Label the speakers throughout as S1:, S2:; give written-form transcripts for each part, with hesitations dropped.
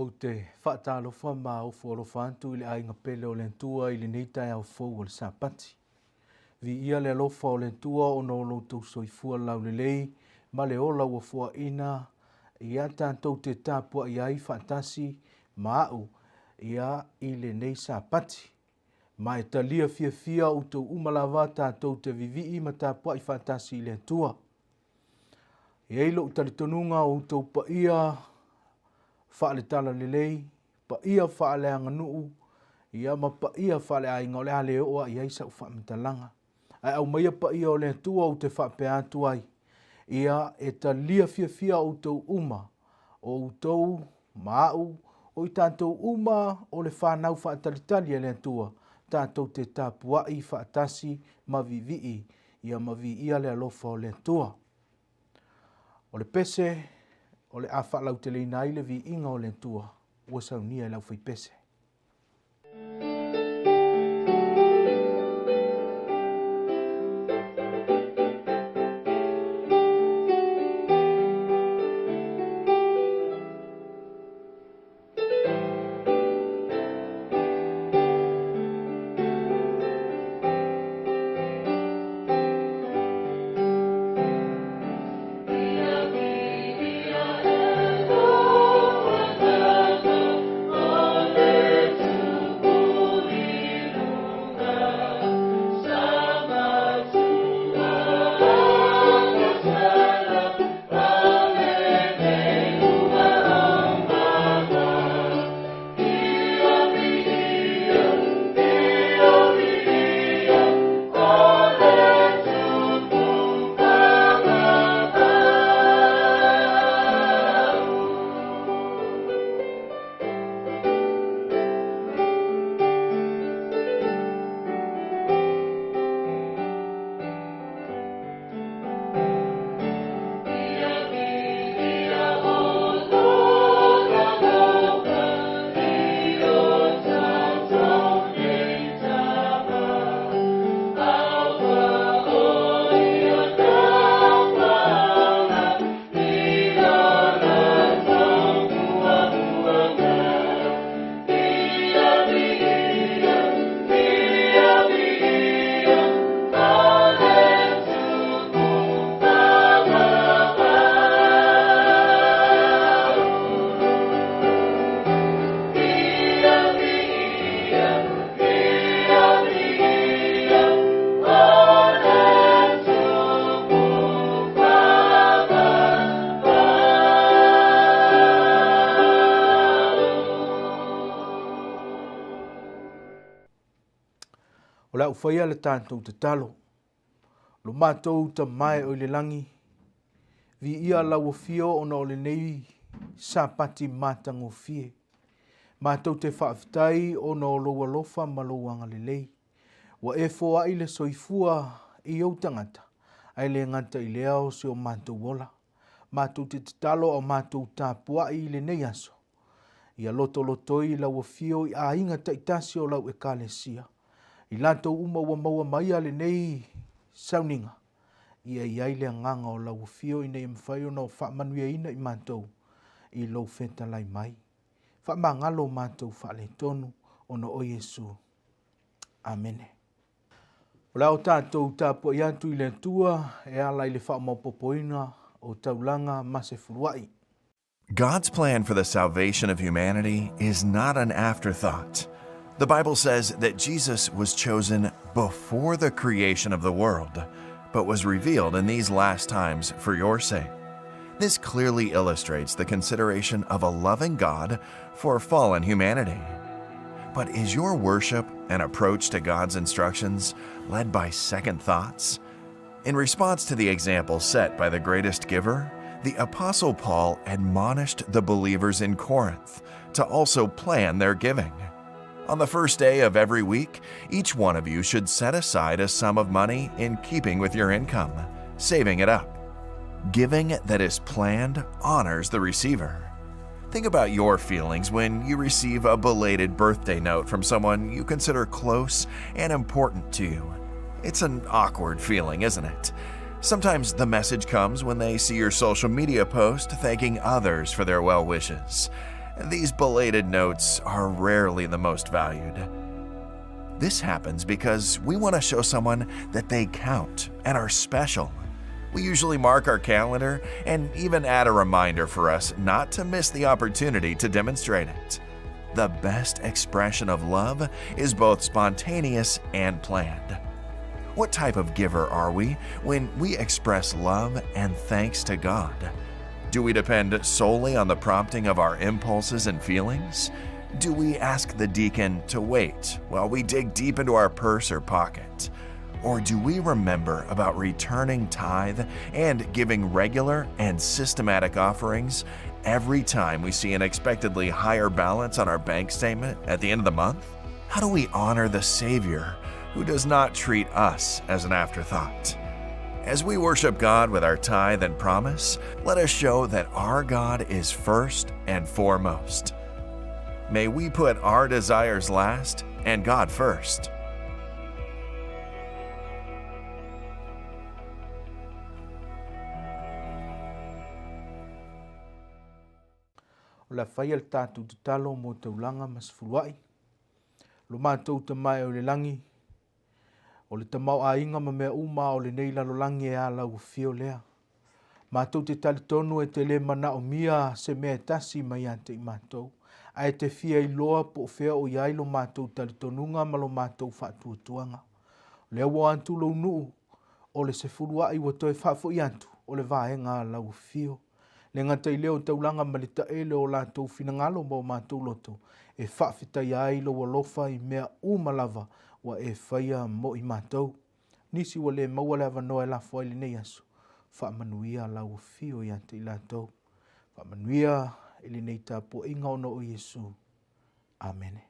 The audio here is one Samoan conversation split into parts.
S1: Ou te faatalofa ma ofo alofa atu i le aiga pele o le Atua i lenei taeao fou o le Sapati. Viia le alofa o le Atua ona o lo outou soifua laulelei ma le ola ua foaina ia tatou te tapuai ai faatasi ma au ia i lenei Sapati. Ma e talia fiafia outou uma lava tatou te vivii ma tapuai faatasi i le Atua. E i ai lou talitonuga o outou paia faale-talalelei, paia faaleaganuu, ia ma paia faaleaiga o le a le oo lava i ai sau faamatalaga. Ae aumaia paia o le Atua ou te faapea atu ai, ia e talia fiafia outou uma, o outou ma au, o i tatou uma o le fanau faatalitali a le Atua, tatou te tapuai faatasi ma vivii ia ma viia le alofa o le Atua. O le pese o le a faalauteleina ai le viiga o le Atua ua saunia e le aufaipese. O le a ou faia le tatou tatalo. Lo matou Tama e o i le lagi, viia lau afio ona o lenei Sapati matagofie. Matou te faafetai ona o lou alofa ma lou agalelei. Ua e foai le soifua i ou tagata, ae le gata i lea o si o matou ola. Matou te tatalo a o matou tapuai i lenei aso, Ia lotolotoi lau afio i aiga taitasi o lau Ekalesia, i latou uma ua maua maia lenei sauniga, ia i ai le agaga o lau afio ina ia mafai ona faamanuiaina i matou i lou fetalai mai. Faamagalo matou faaletonu ona o Iesu. Amene. O le a o tatou tapuai atu i le Atua e ala i le faamaopoopoina o taulaga ma se fuluai.
S2: God's plan for the salvation of humanity is not an afterthought. The Bible says that Jesus was chosen before the creation of the world, but was revealed in these last times for your sake. This clearly illustrates the consideration of a loving God for fallen humanity. But is your worship and approach to God's instructions led by second thoughts? In response to the example set by the greatest giver, the Apostle Paul admonished the believers in Corinth to also plan their giving. On the first day of every week, each one of you should set aside a sum of money in keeping with your income, saving it up. Giving that is planned honors the receiver. Think about your feelings when you receive a belated birthday note from someone you consider close and important to you. It's an awkward feeling, isn't it? Sometimes the message comes when they see your social media post thanking others for their well wishes. These belated notes are rarely the most valued. This happens because we want to show someone that they count and are special. We usually mark our calendar and even add a reminder for us not to miss the opportunity to demonstrate it. The best expression of love is both spontaneous and planned. What type of giver are we when we express love and thanks to God? Do we depend solely on the prompting of our impulses and feelings? Do we ask the deacon to wait while we dig deep into our purse or pocket? Or do we remember about returning tithe and giving regular and systematic offerings every time we see an expectedly higher balance on our bank statement at the end of the month? How do we honor the Savior who does not treat us as an afterthought? As we worship God with our tithe and promise, let us show that our God is first and foremost. May we put our desires last and God first.
S1: O le a faia le tatou tatalo mo taulaga ma sefuluai. Lo matou tamae o le lagi, o le tamaoaiga ma mea uma o lenei lalolagi e a lau afio lea. Matou te talitonu e te le manaomia se mea e tasi mai ia te i matou, ae e te fia iloa po o fea o i ai lo matou talitonuga ma lo matou faatuatuaga. O lea ua o atu lou nuu, o le sefuluai ua toe faafoi atu, o le vaega a lau afio. Le gata i lea o taulaga ma le taele o latou finagalo ma o matou loto, e faafetaia ai lou alofa i mea uma lava ua e faia mo i matou. Nisi ua le maua le avanoa e lafo ai lenei aso, faamanuia lau afio ia te i latou. Faamanuia i lenei tapuaiga ona o Iesu. Amene.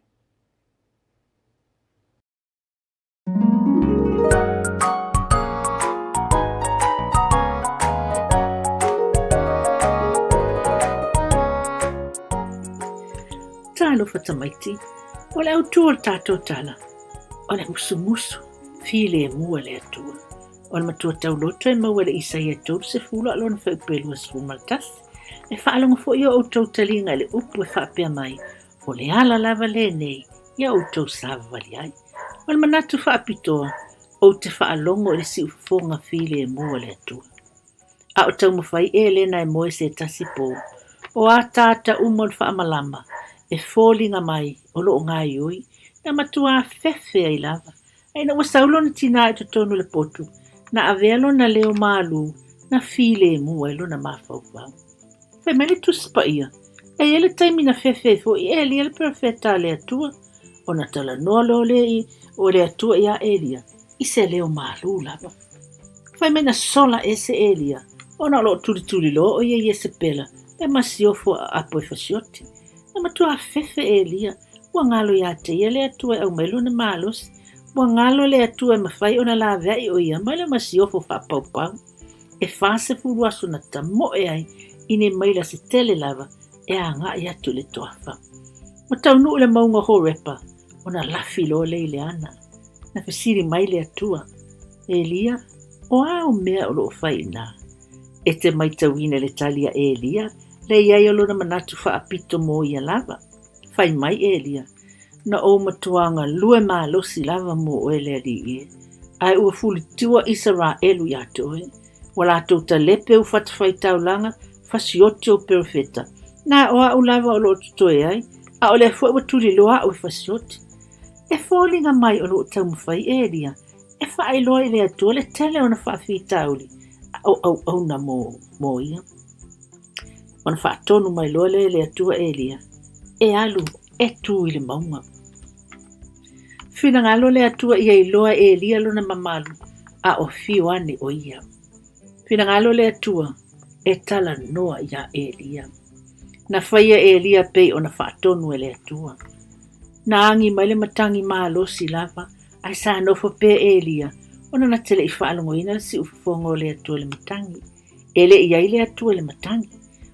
S3: Talofa tamaiti, o le autū o le tātou tala, o le musumusu, filemu a le Atua. O le matua tauloto e maua i le Isaia 30 a lona fuaiupu e 21, e faalogo foi o outou taliga i le upu e faapea mai, o le ala lava lenei ia outou savavali ai. O le manatu faapitoa, ou te faalogo i le siufofoga filemu a le Atua. A o taumafai Elena e moe se tasi po, o ataata uma o le faamalama e foliga mai o lo o gaoioi, na matuā fefe ai lava. A ina ua sau lona tinā i totonu o le potu, na avea lona leo malū na filemu ai lona mafaufau. Fai mai le Tusi Paia, E i ai le taimi na fefe ai foi Elia le perofeta a le Atua, ona talanoa loa lea o le Atua iā Elia i se leo malū lava. Fai mai na sola ese Elia, ona o lo o tulituliloa ʻo ia Iesepela le masiofo a apo e fasioti. Na matuā fefe Elia, ua galo iā te ia le Atua e aumai lona malosi, ua galo le Atua e mafai ona laveai ʻo ia mai le masiofo faapaupau. E 40 aso na tamoe ai i nei maila se tele lava e agai atu i le toafa. Ua taunuu i le mauga o Horepa, ona lafi loa lea i le ana. Na fesili mai le Atua, Elia, o a au mea o lo o fai i ina? E te maitauina i le tali a Elia le i ai o lona manatu faapito mo ia lava. Fai mai Elia, Na ou matuā galue malosi lava mo oe le Alii e, ae ua fulitua Isaraelu iā te oe. Ua latou talepe ou fatafaitaulaga, fasioti ou perofeta. Na o a'u lava o lo o totoe ai, a o lea foi ua tuliloa a'u e fasioti. E foliga mai o lo o taumafai Elia e faailoa i le Atua le tele o ona faafitauli a o auauna mo ia. Ona faatonu mai loa lea e le Atua Elia e alu e tu i le mauga. Finagalo le Atua ia iloa e Elia lona mamalu, a o fio ane o ia. Finagalo le Atua e talanoa iā Elia. Na faia Elia pei ona faatonu e le Atua. Na agi mai le matagi malosi lava, ae sa nofo pea Elia, ona na te le i faalogoina le siufofoga o le Atua i le matagi. E le i ai le Atua i le matagi.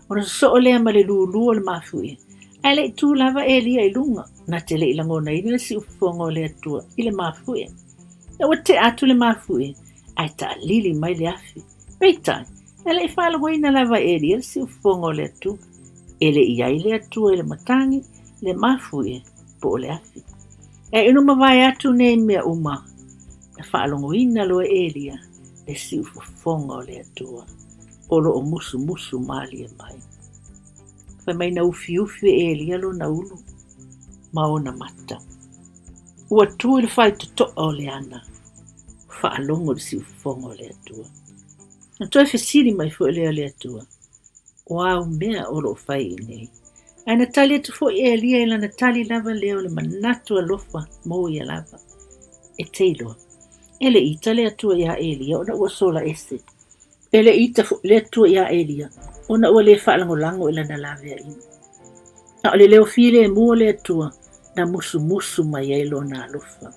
S3: Ona sosoo lea ma le lūlū o le mafuie. Ae le i tu lava Elia i luga, na te le i lagonaina le siufofoga o le Atua i le mafuie. Ina ua tea atu le mafuie, ae taalili mai le afi. Peitai, e le i faalogoina lava e Elia le siufofoga o le Atua. E le i ai le Atua i le matagi, le mafuie, po o le afi. Ae ina ua mavae atu nei mea uma, na faalogoina loa e Elia le siufofoga o le Atua, o lo o musumusu malie mai. Fai mai na ufiufi e Elia lona ulu ma ona mata. Ua tu i le faitotoa o le ana, faalogo i le siufofoga o le Atua. Na toe fesili mai foi lea o le Atua, O a au mea o lo o fai i inei? Ae na tali atu foi Elia i lana tali lava lea o le manatu alofa mo ia lava. E te iloa, e le i ita le Atua iā Elia ona ua sola ese. E le i ita foi le Atua iā Elia ona ua le faalagolago i lana laveaiga. A o le leo filemu o le Atua na musumusu mai ai lona alofa.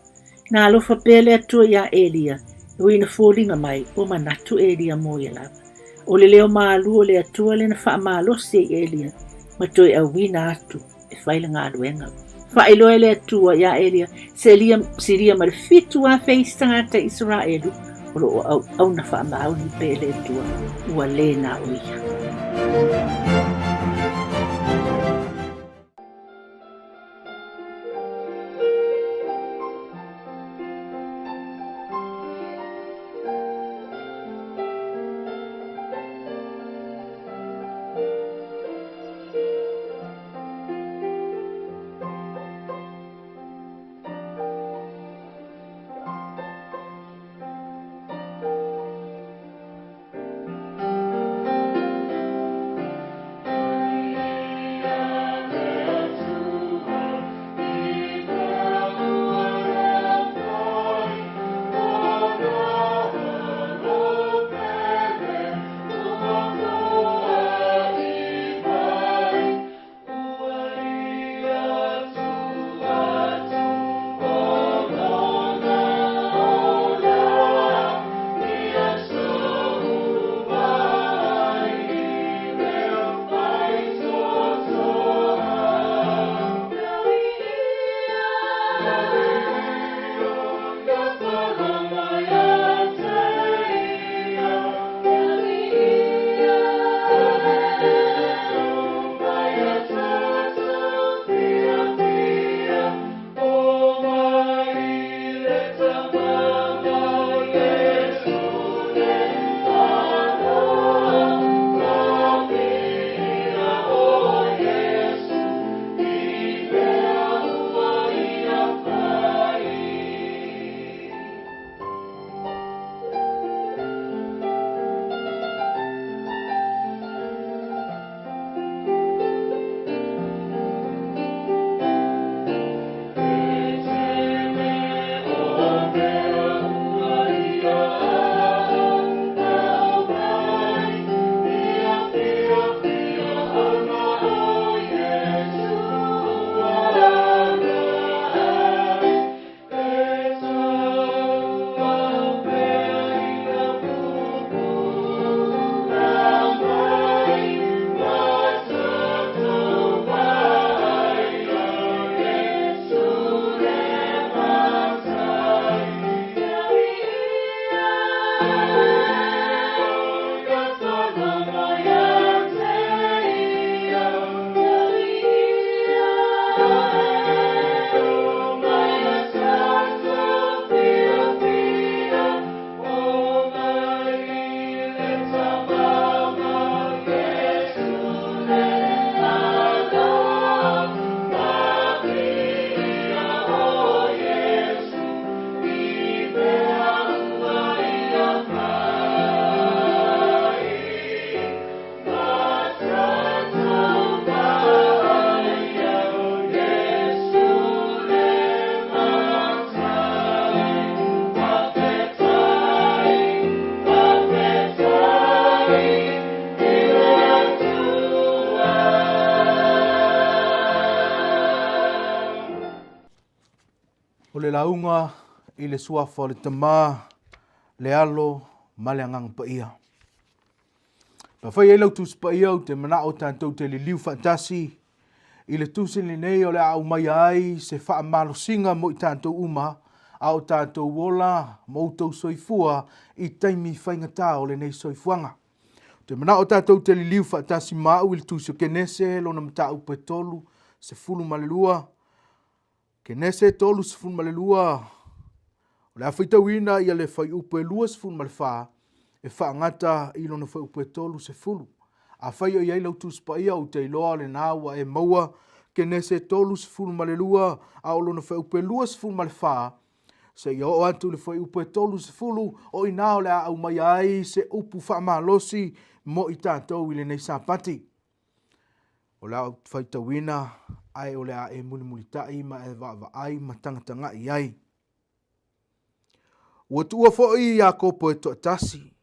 S3: Na alofa pea le Atua iā Elia, e ui ina foliga mai ua manatu Elia mo ia lava. O le leo malu o le Atua lea na faamalosi ai Elia ma toe auina atu e fai le galuega. Faailoa e le Atua iā Elia selia silia ma le 7,000 isi tagata i Isaraelu o lo o auauna faamaoni pea i le Atua, ua le na o ia.
S1: O le lauga i le suafa o le Tama, le Alo ma le Agaga Paia. Pe fai ai lau Tusi Paia, ou te manao tatou te liliu faatasi i le tusi lenei o le a aumaia ai se faamalosiga mo i tatou uma a o tatou ola ma outou soifua i taimi faigata o lenei soifuaga. Te manao tatou te liliu faatasi ma au i le Tusi o Kenese, lona mataupu e 32. Kenese 32, o le a faitauina ia le fuaiupu e 24 e faagata i lona fuaiupu e 30. Afai o i ai lau Tusi Paia, ou te iloa o lena ua e maua Kenese 32, a o lona fuaiupu e 24, seia oo atu i le fuaiupu e 30, o i ina o le a aumaia ai se upu faamalosi mo i tatou i lenei Sapati. O le a ou faitauina, ae o le a e mulimulitai ma e vaavaai ma tagatagai i ai. Ua tuua foi Iakopo e toatasi,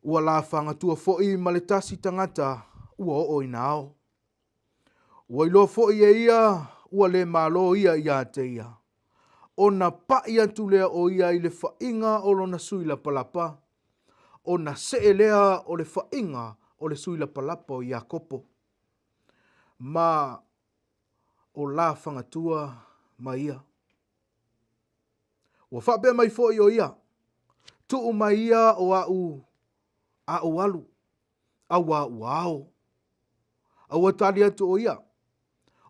S1: ua lafagatua foi ma le tasi tagata ua oo ina ao. Ua iloa foi e ia ua le malo ia ia te ia, ona paʻi atu lea o ia i le faaiga o lona sui lapalapa, ona see lea o le faaiga o le sui lapalapa o Iakopo, ma o lafagatua ma ia. Ua faapea mai foi o ia, Tuu mai ia o aʻu a ou alu, auā ua ao. A ua tali atu ʻo ia,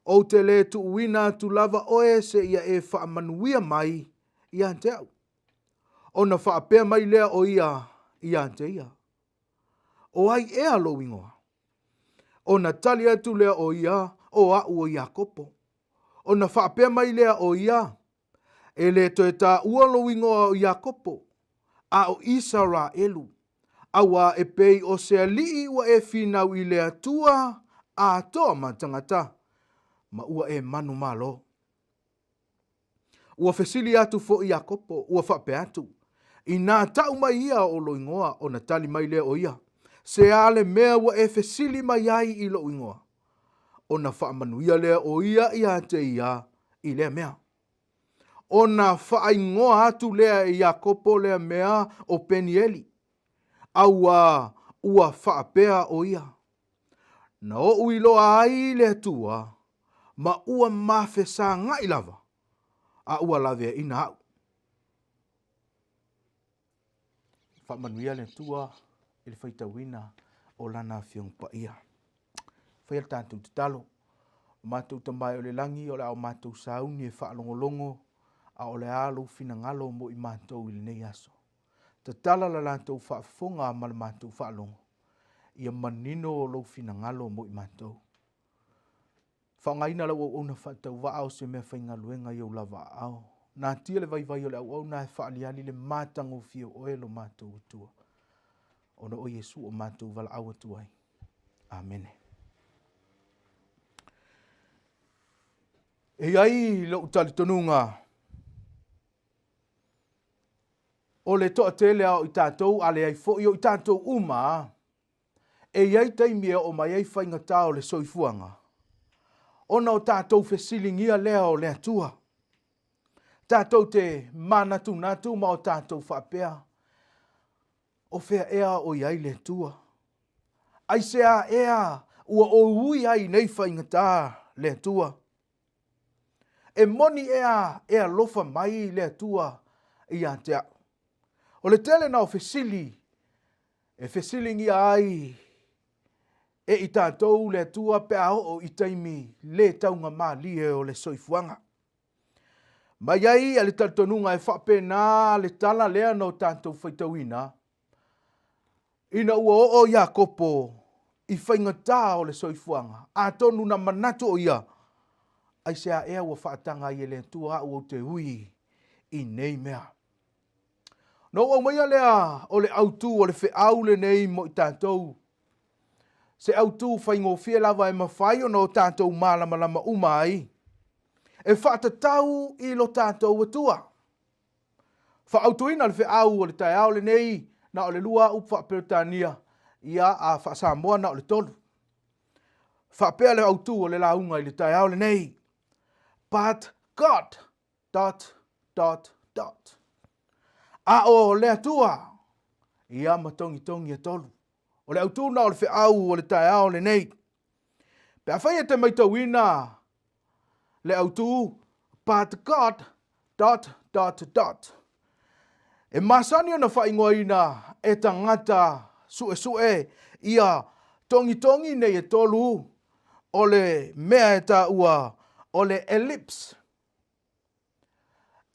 S1: Ou te lē tuuina atu lava ʻoe seia e faamanuia mai ia te aʻu. Ona faapea mai lea o ia ia te ia, O ai ea lou igoa? Ona tali atu lea o ia, O aʻu o Iakopo. Ona faapea mai lea o ia, E lē toe taua lou igoa o Iakopo, a o Isaraelu, auā e pei o se aliʻi ua e finau i le Atua atoa ma tagata, ma ua e manumalo. Ua fesili atu foi Iakopo, ua faapea atu, Inā taʻu mai ia o lou igoa, ona tali mai lea o ia, Se a le mea ua e fesili mai ai i loʻu igoa? Ona faamanuia lea o ia ia te ia i lea mea. Ona faaigoa atu lea e Iakopo lea mea ʻo Penieli, auā ua faapea ʻo ia, Na oʻu iloa ai le Atua, ma ua mafesagaʻi lava, a ua laveaiina aʻu. Faamanuia le Atua i le faitauina o Lana Afioga Paia. Faia le tatou tatalo. O matou Tama e o le lagi, o le a o matou sauni e faalogologo, a o le a lou finagalo mo i matou i lenei aso. Tatala la latou faafofoga ma le matou faalogo, ia manino lou finagalo mo i matou. Faaaogaina lau auauna faatauvaa o se mea faigaluega i ou lava aao. Natia le vaivai o le auauna ae faaliali le matagofie o oe lo matou Atua. Ona o Iesu o matou valaau atu ai. Amene. E i ai lou talitonuga o le toatele a o i tatou, a leai foi o i tatou uma, E i ai taimi e oo mai ai faigata o le soifuaga, ona o tatou fesiligia lea o le Atua. Tatou te manatunatu ma o tatou faapea, O fea ea o i ai le Atua? Aisea ea ua ou ui ai i nei faigata le Atua? E moni ea e alofa mai le Atua ia te au? O le tele na o fesili e fesiligia ai e i tatou le Atua pe a oo i taimi le taugamalie o le soifuaga. Mai ai le talitonuga e faapena le tala lea na o tatou faitauina, ina ua oo Iakopo i faigata o le soifuaga, atonu na manatu o ia, aisea ea ua faataga ai e le Atua aʻu ou te ui i nei mea. Ona ou aumaia lea o le autu o le feau lenei mo i tatou, se autu faigofie lava e mafai ona o tatou malamalama uma ai, e faatatau i lo tatou Atua. Faaautuina le feau o le taeao lenei, na o le lua upu faa-Peretania, ia, a faa-Samoa na o le tolu. Faapea le autu o le lauga i le taeao lenei, But God, dot, dot, dot. A o le Atua, ia ma togitogi e tolu. O le autu na o le feau o le taeao lenei. Pe afai e te maitauina le autu, but God, dot, dot, dot. E masani ona faaigoaina e tagata suesue ia togitogi nei e tolu o le mea e taua o le ellipse.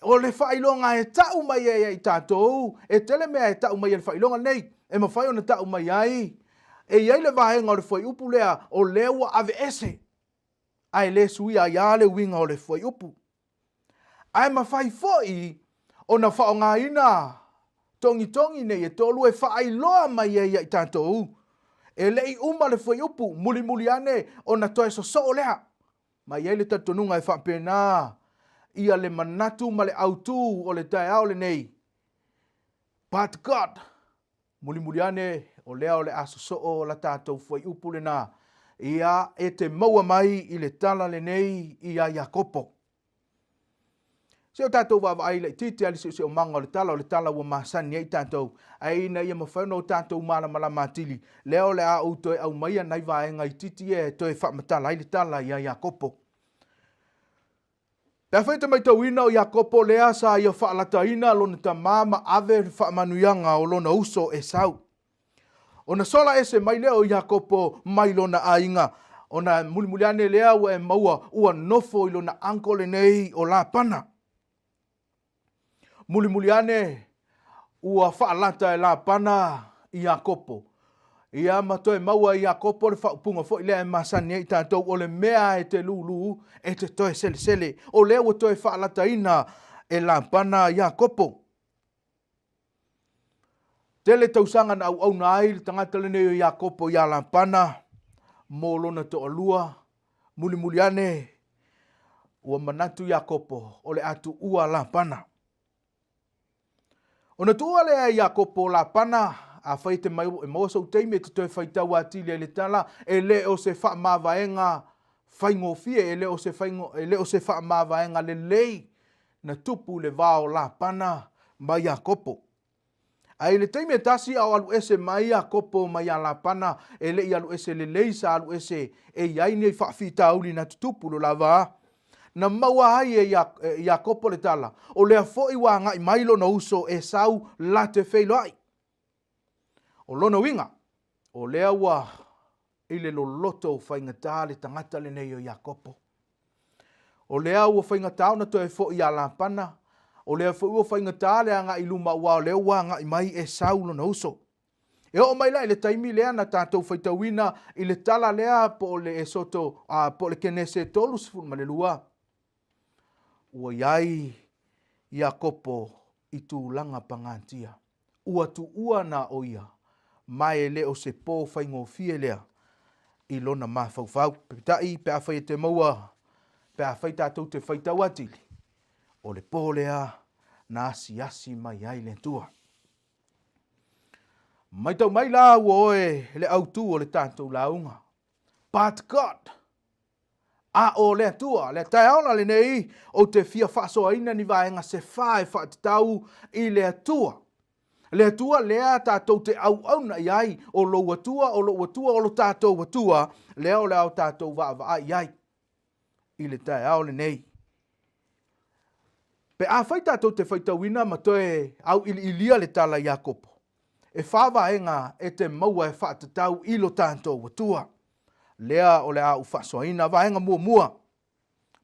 S1: O le faailoga e tau mai ai ia i tatou, e tele mea e tau mai e le faailoga lenei, e mafai ona tau mai ai, e i ai le vaega o le fuaiupu lea o lea ua aveese, ae le suia ai lava le uiga o le fuaiupu. Ae mafai foi ona faaaogaina togitogi nei e tolu e faailoa mai ai ia i tatou, e le i uma le fuaiupu, mulimuli ane ona toe sosoo lea. Ma e i ai le talitonuga e faapena ia le manatu ma le autu o le taeao lenei, But God, mulimuli ane o lea o le a sosoo la tatou fuaiupu lena, ia e te maua mai i le tala lenei ia Iakopo. Se o tatou vaavaai laitiiti lava i le siosiomaga o le tala, o le tala ua masani ai tatou, ae ina ia mafai ona o tatou malamalama atili, lea o le a ou toe aumaia nai vaega itiiti ia e toe faamatala ai le tala ia Iakopo. Pe afai e te matauina o Iakopo lea sa ia faalataina lona tama ma ave le faamanuiaga o lona uso Esau. Ona sola ese mai lea o Iakopo mai lona aiga, ona mulimuli ane lea ua e maua ua nofo i lona uncle lenei o Lapana. Mulimuli ane ua faalata e Lapana i Iakopo. Ia ma toe maua e Iakopo le faaupuga foi lea e masani ai tatou, o le mea e te lūlū e te toe selesele. O lea ua toe faalataina e Lapana Iakopo. Tele tausaga na auauna ai le tagata lenei o Iakopo iā Lapana mo lona toalua. Mulimuli ane, ua manatu Iakopo o le a tuua Lapana. Ona tuua lea e Iakopo Lapana, afai e te e maua sou taimi e te toe faitau atili ai le tala, e le o se faamavaega faigofie, e le o se, faigo, e le o se faamavaega lelei na tupu i le va o Lapana ma Iakopo. Ae i le taimi e tasi a o alu ese mai Iakopo mai iā Lapana, e le i alu ese lelei sa alu ese e i ai nei faafitauli na tutupu lo la va. Na maua ai e Iakopo le tala, o lea foi ua agai mai lona uso Esau la te feiloai. O lona uiga, o lea ua i le loloto faigata le tagata lenei o Iakopo. O lea ua faigata ona toe foi iā Lapana, o lea foi ua faigata le agai i luma aua o lea ua agai mai Esau lona uso. E oo mai la i le taimi lea na tatou faitauina i le tala lea po o le Esoto, a, po o le Kenese 32, ua i ai Iakopo i tulaga pagatia. Ua tuua na o ia, ma e le o se pō faigofie lea i lona mafaufau. Peitai, pe afai e te maua, pe afai tatou te faitau atili, o le pō lea na asiasi mai ai le Atua. Maitau mai la ua oe le autu o le tatou lauga. But God! A o le Atua, le taeao la lenei, ou te fia faasoaina ni vaega se fa e faatatau i le Atua. Le Atua lea tatou te auauna i ai, o lou Atua, o lou Atua, o lo tatou Atua, lea o le a o tatou vaavaai i ai i le taeao lenei. Pe afai tatou te faitauina ma toe auiliilia le tala Iakopo, E fa vaega e te maua e faatatau i lo tatou Atua. Lea o le a ou faasoaina. Vaega muamua,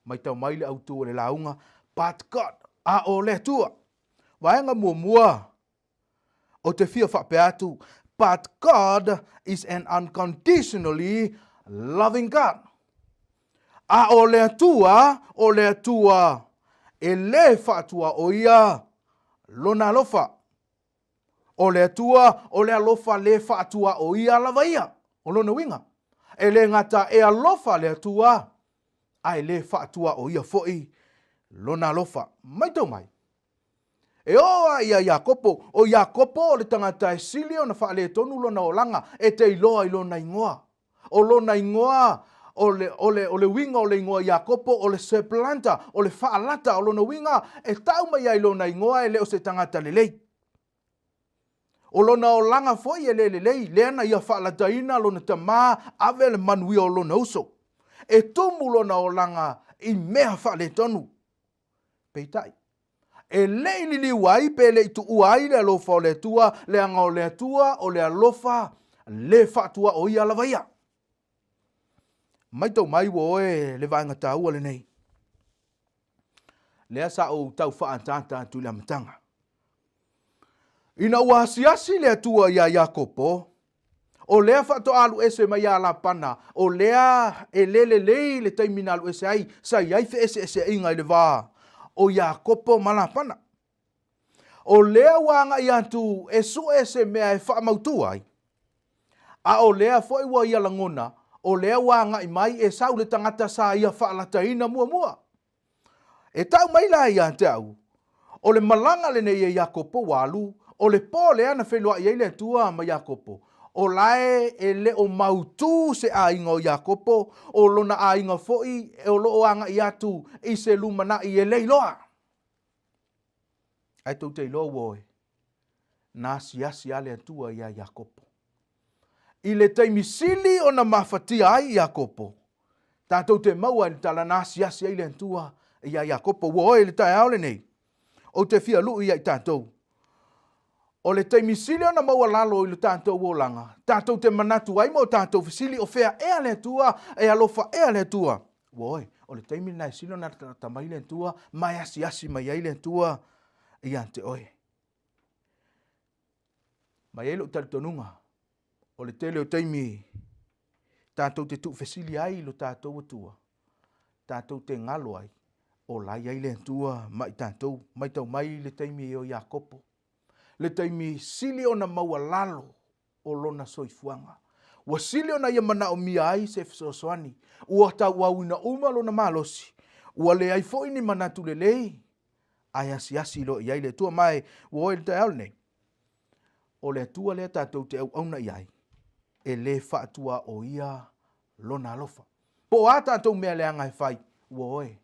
S1: matau mai le autu o le lauga, But God, a o le Atua. Vaega muamua, ou te fia faapea atu, But God is an unconditionally loving God. A o le Atua, o le Atua e lē faatuaoia Lona alofa. O le Atua, o le alofa lē faatuaoia lava ia. O lona uiga, e le gata e alofa le Atua, ae lē faatuaoia foi Lona alofa. Maitau mai, e oo lava ia Iakopo, o Iakopo o le tagata e sili ona faaletonu lona olaga, e te iloa i lona igoa. O lona igoa, o le, o le, o le uiga o le igoa Iakopo, o le supplanter, o le faalata, o lona uiga, e tau mai ai lona igoa e le o se tagata lelei. O lona olaga foi e le lelei, lea na ia faalataina lona tama ave le manuia o lona uso. E tumu lona olaga i mea faaletonu. Peitai, E le i liliu ai pe le i tuua ai le alofa o le Atua, leaga o le Atua o le alofa le faatuaoia lava ia. Maitau mai ua oe le vaega taua lenei. Lea sa ou tau faaataata atu i le amataga. Ina ua asiasi le Atua iā Iakopo, o lea faatoa alu ese mai iā Lapana, o lea e le lelei le taimi na alu ese ai, sa i ai feeseeseaiga i le va o Iakopo ma Lapana. O lea ua agai atu e sue se mea e faamautu ai, a o lea foi ua ia lagona, o lea ua agai mai Esau le tagata sa ia faalataina muamua. E tau mai la ia te au, o le malaga lenei e Iakopo ua alu, o le po lea na feiloai ai le Atua ma Iakopo, o la e le o mautū se aiga o Iakopo, o lona aiga foi o lo o agai atu i se lumanai e le iloa. Ae tou te iloa ua oe, na asiasi lava le Atua iā Iakopo. I le taimi sili ona mafatia ai Iakopo, tatou te maua i le tala na asiasi ai le Atua iā Iakopo. Ua oe i le taeao lenei, ou te fia luʻu ia i tatou. O le taimi sili ona maualalo i lo tatou olaga, tatou te manatu ai ma o tatou fesili, o fea ea le Atua, e alofa ea le Atua? Ua oe, o le taimi lena e sili ona latalata mai le Atua ma e asiasi mai ai le Atua ia te oe. Ma e i ai lou talitonuga, o le tele o taimi tatou te tuufesili ai i lo tatou Atua, tatou te galo ai, o la e i ai le Atua ma i tatou. Matau mai le taimi o Iakopo, le taimi sili ona maualalo o lona soifuaga. Ua sili ona ia manaomia ai se fesoasoani. Ua tauauina uma lona malosi. Ua leai foi ni manatu lelei, ae asiasi loa i ai le Atua. Ma e ua o i le taeao lenei, o le Atua lea tatou te auauna i ai, e le faatuaoia lona alofa. Po o a tatou mea leaga e fai, ua oe,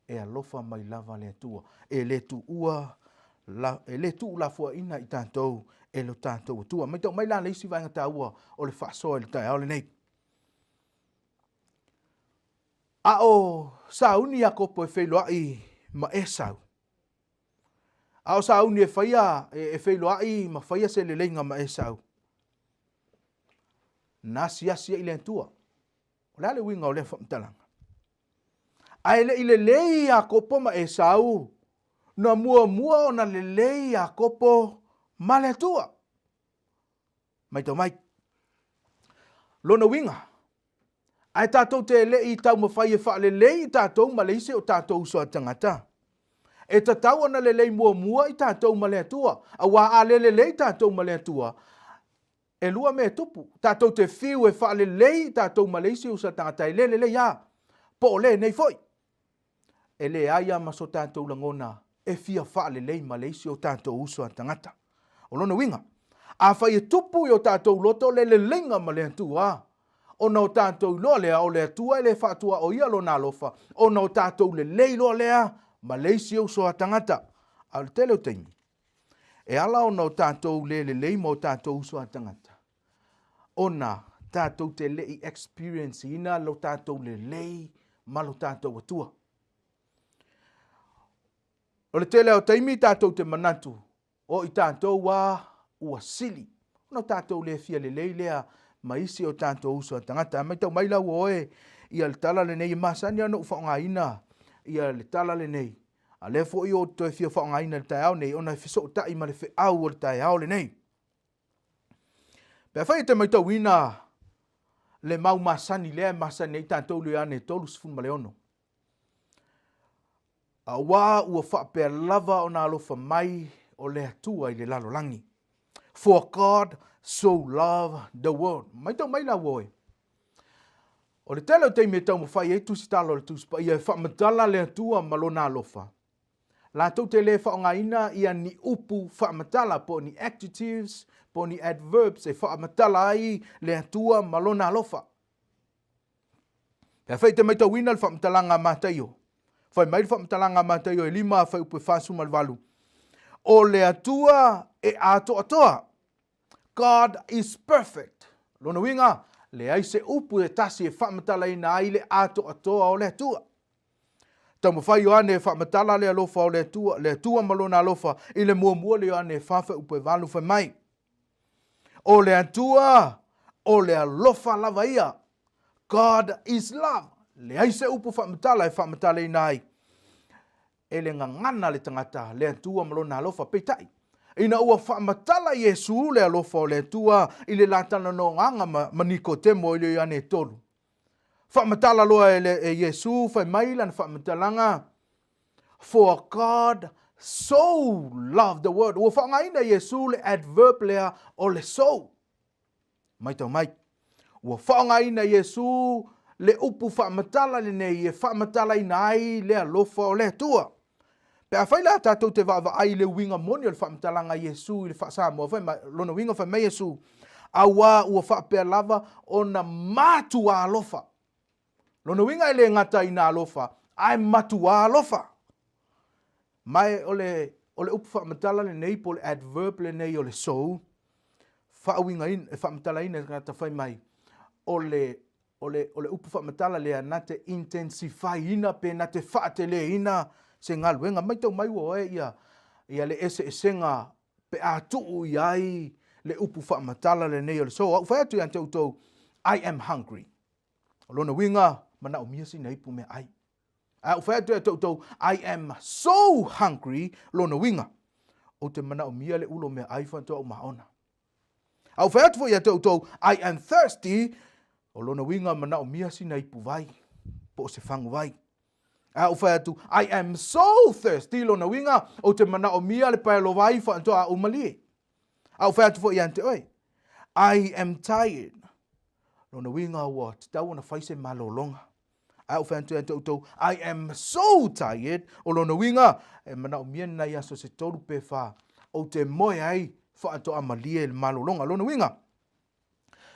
S1: e alofa mai lava le Atua, e le tuua, e le tuulafoaiina i tatou e lo tatou Atua. Maitau mai la le isi vaega taua o le faasoa i le taeao lenei. A o sauni Iakopo e feiloai ma Esau. A o sauni e faia e feiloai ma faia se leleiga ma Esau. Na asiasi ai le Atua. O le a le uiga o lea faamatalaga? Ae le i lelei Iakopo ma Esau, na muamua ona lelei Iakopo ma le Atua. Maitau mai. Lona uiga, ae tatou te le i taumafai e faalelei i tatou ma le isi o tatou uso a tagata, e tatau ona lelei muamua i tatou ma le Atua, aua a le lelei tatou ma le Atua, E lua mea e tupu, tatou te fiu e faalelei i tatou ma le isi uso tagata e le lelei a, po o lenei foi. E leai a ma so tatou lagona e fia faalelei ma le isi o tatou uso a tagata. O lona uiga, afai e tupu i o tatou loto le leleiga ma le Atua, ona o tatou iloa lea o le Atua e le faatuaoia Lona alofa, ona o tatou lelei loa lea ma le isi uso a tagata. A o le tele o taimi, E ala ona o tatou le lelei ma o tatou uso a tagata, ona tatou te le i experience ina lo tatou lelei ma lo tatou Atua. O le tele o taimi tatou te manatu, o i tatou a ua sili, ona o tatou le fia lelei lea ma isi o tatou uso a tagata. A maitau mai la ua oe ia le tala lenei, e masani ona ou faaaogaina ia le tala lenei, A lea foi ou te toe fia faaaogaina i le taeao nei ona e fesootai ma le feau o le taeao lenei. Pe afai e te maitauina le mau masani lea e masani ai tatou i le Ioane 36, Auā ua faapea lava ona alofa mai o le Atua i le lalolagi. For God so loved the world. Maitau mai la ua oe. O le tele o taimi e taumafai ai tusitala o le Tusi Paia e faamatala le Atua ma Lona alofa, latou te le faaaogaina ia ni upu faamatala po o ni adjectives po o ni adverbs e faamatala ai le Atua ma Lona alofa. Pe afai e te maitauina le faamatalaga a Mataio, fai mai le faamatalaga a Mataio e 5 fuaiupu e 48, O le Atua e atoatoa. God is perfect. Lona uiga, leai se upu e tasi e faamatalaina ai le atoatoa o le Atua. Taumafai Ioane e faamatala le alofa o le Atua, le Atua ma lona alofa i le muamua le Ioane 4:8 fai mai, O le Atua, o le alofa lava ia. God is love. Leai se upu faamatala e faamatalaina ai e le gagana le tagata le Atua ma lona alofa. Peitai, ina ua faamatala Iesu le alofa o le Atua i le la talanoaga ma, ma Nikotemo i le Ioane 3, faamatala loa e, le, e Iesu fai mai lana faamatalaga, For God so loved the world. Ua faaaogaina e Iesu le adverb lea o le so. Maitau mai. Ua faaaogaina e Iesu le upu faamatala lenei e faamatalaina ai le alofa o le Atua. Pe afai la tatou te vaavaai i le uiga moni o le faamatalaga a Iesu i le faa-Samoa, fai mai, lona uiga fai mai Iesu, Auā ua faapea lava ona matua alofa. Lona uiga e le gata ina alofa, ae matua alofa. Ma e o le, o le upu faamatala lenei po o le adverb lenei o le so, faauigaina, e faamatalaina e tagata fai mai, o le, o le, o le upu faamatala lea na te intensify ina pe na te faateleina se galuega. Maitau mai ua oe ia, ia le eseesega pe a tuu i ai le upu faamatala lenei o le so. A'u fai atu ia te outou, I am hungry. O lona uiga, manaomia sina ipu meaai. Ae a'u fai atu ia te outou, I am so hungry, lona uiga, ou te manaomia le ulo meaai faatoa ou maona. A'u fai atu foi ia te outou, I am thirsty, o lona uiga, manaomia sina ipu vai, po o se fagu vai. Ae a'u fai atu, I am so thirsty, lona uiga, ou te manaomia le paelo vai faatoa ou malie. A'u fai atu foi ia te oe, I am tired, lona uiga ua tatau ona fai se malologa. Ae a'u fai atu ia te outou, I am so tired, o lona uiga, e manaomia ni nai aso se tolu pe fa, ou te moe ai faatoa malie le malologa. Lona uiga,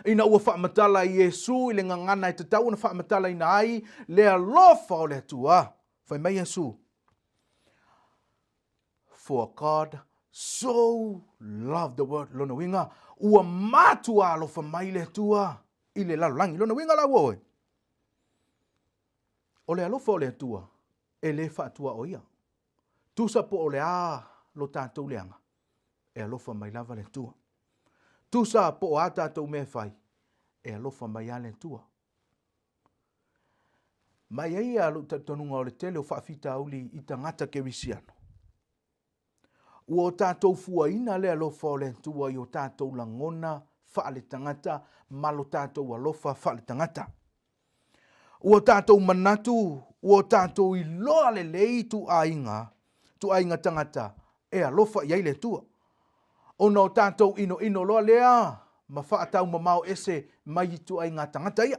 S1: ina ua faamatala Iesu i le gagana e tatau ona faamatalaina ai le alofa o le Atua, fai mai Iesu, For God so loved the world. Lona uiga, ua matua alofa mai le Atua i le lalolagi. Lona uiga la ua oe, o le alofa o le Atua e le faatuaoia. Tusa po o le a lo tatou leaga, e alofa mai lava le Atua. Tusa po o a tatou mea e fai, e alofa mai lava le Atua. Ma e i ai lava lou talitonuga o le tele o faafitauli i tagata kerisiano, ua o tatou fuaina le alofa o le Atua i o tatou lagona faaletagata ma lo tatou alofa faaletagata. Ua tatou manatu, ua o tatou iloa lelei ituaiga, ituaiga tagata e alofa i ai le Atua. Ona o tatou inoino loa lea ma faataumamao ese mai ituaiga tagata ia.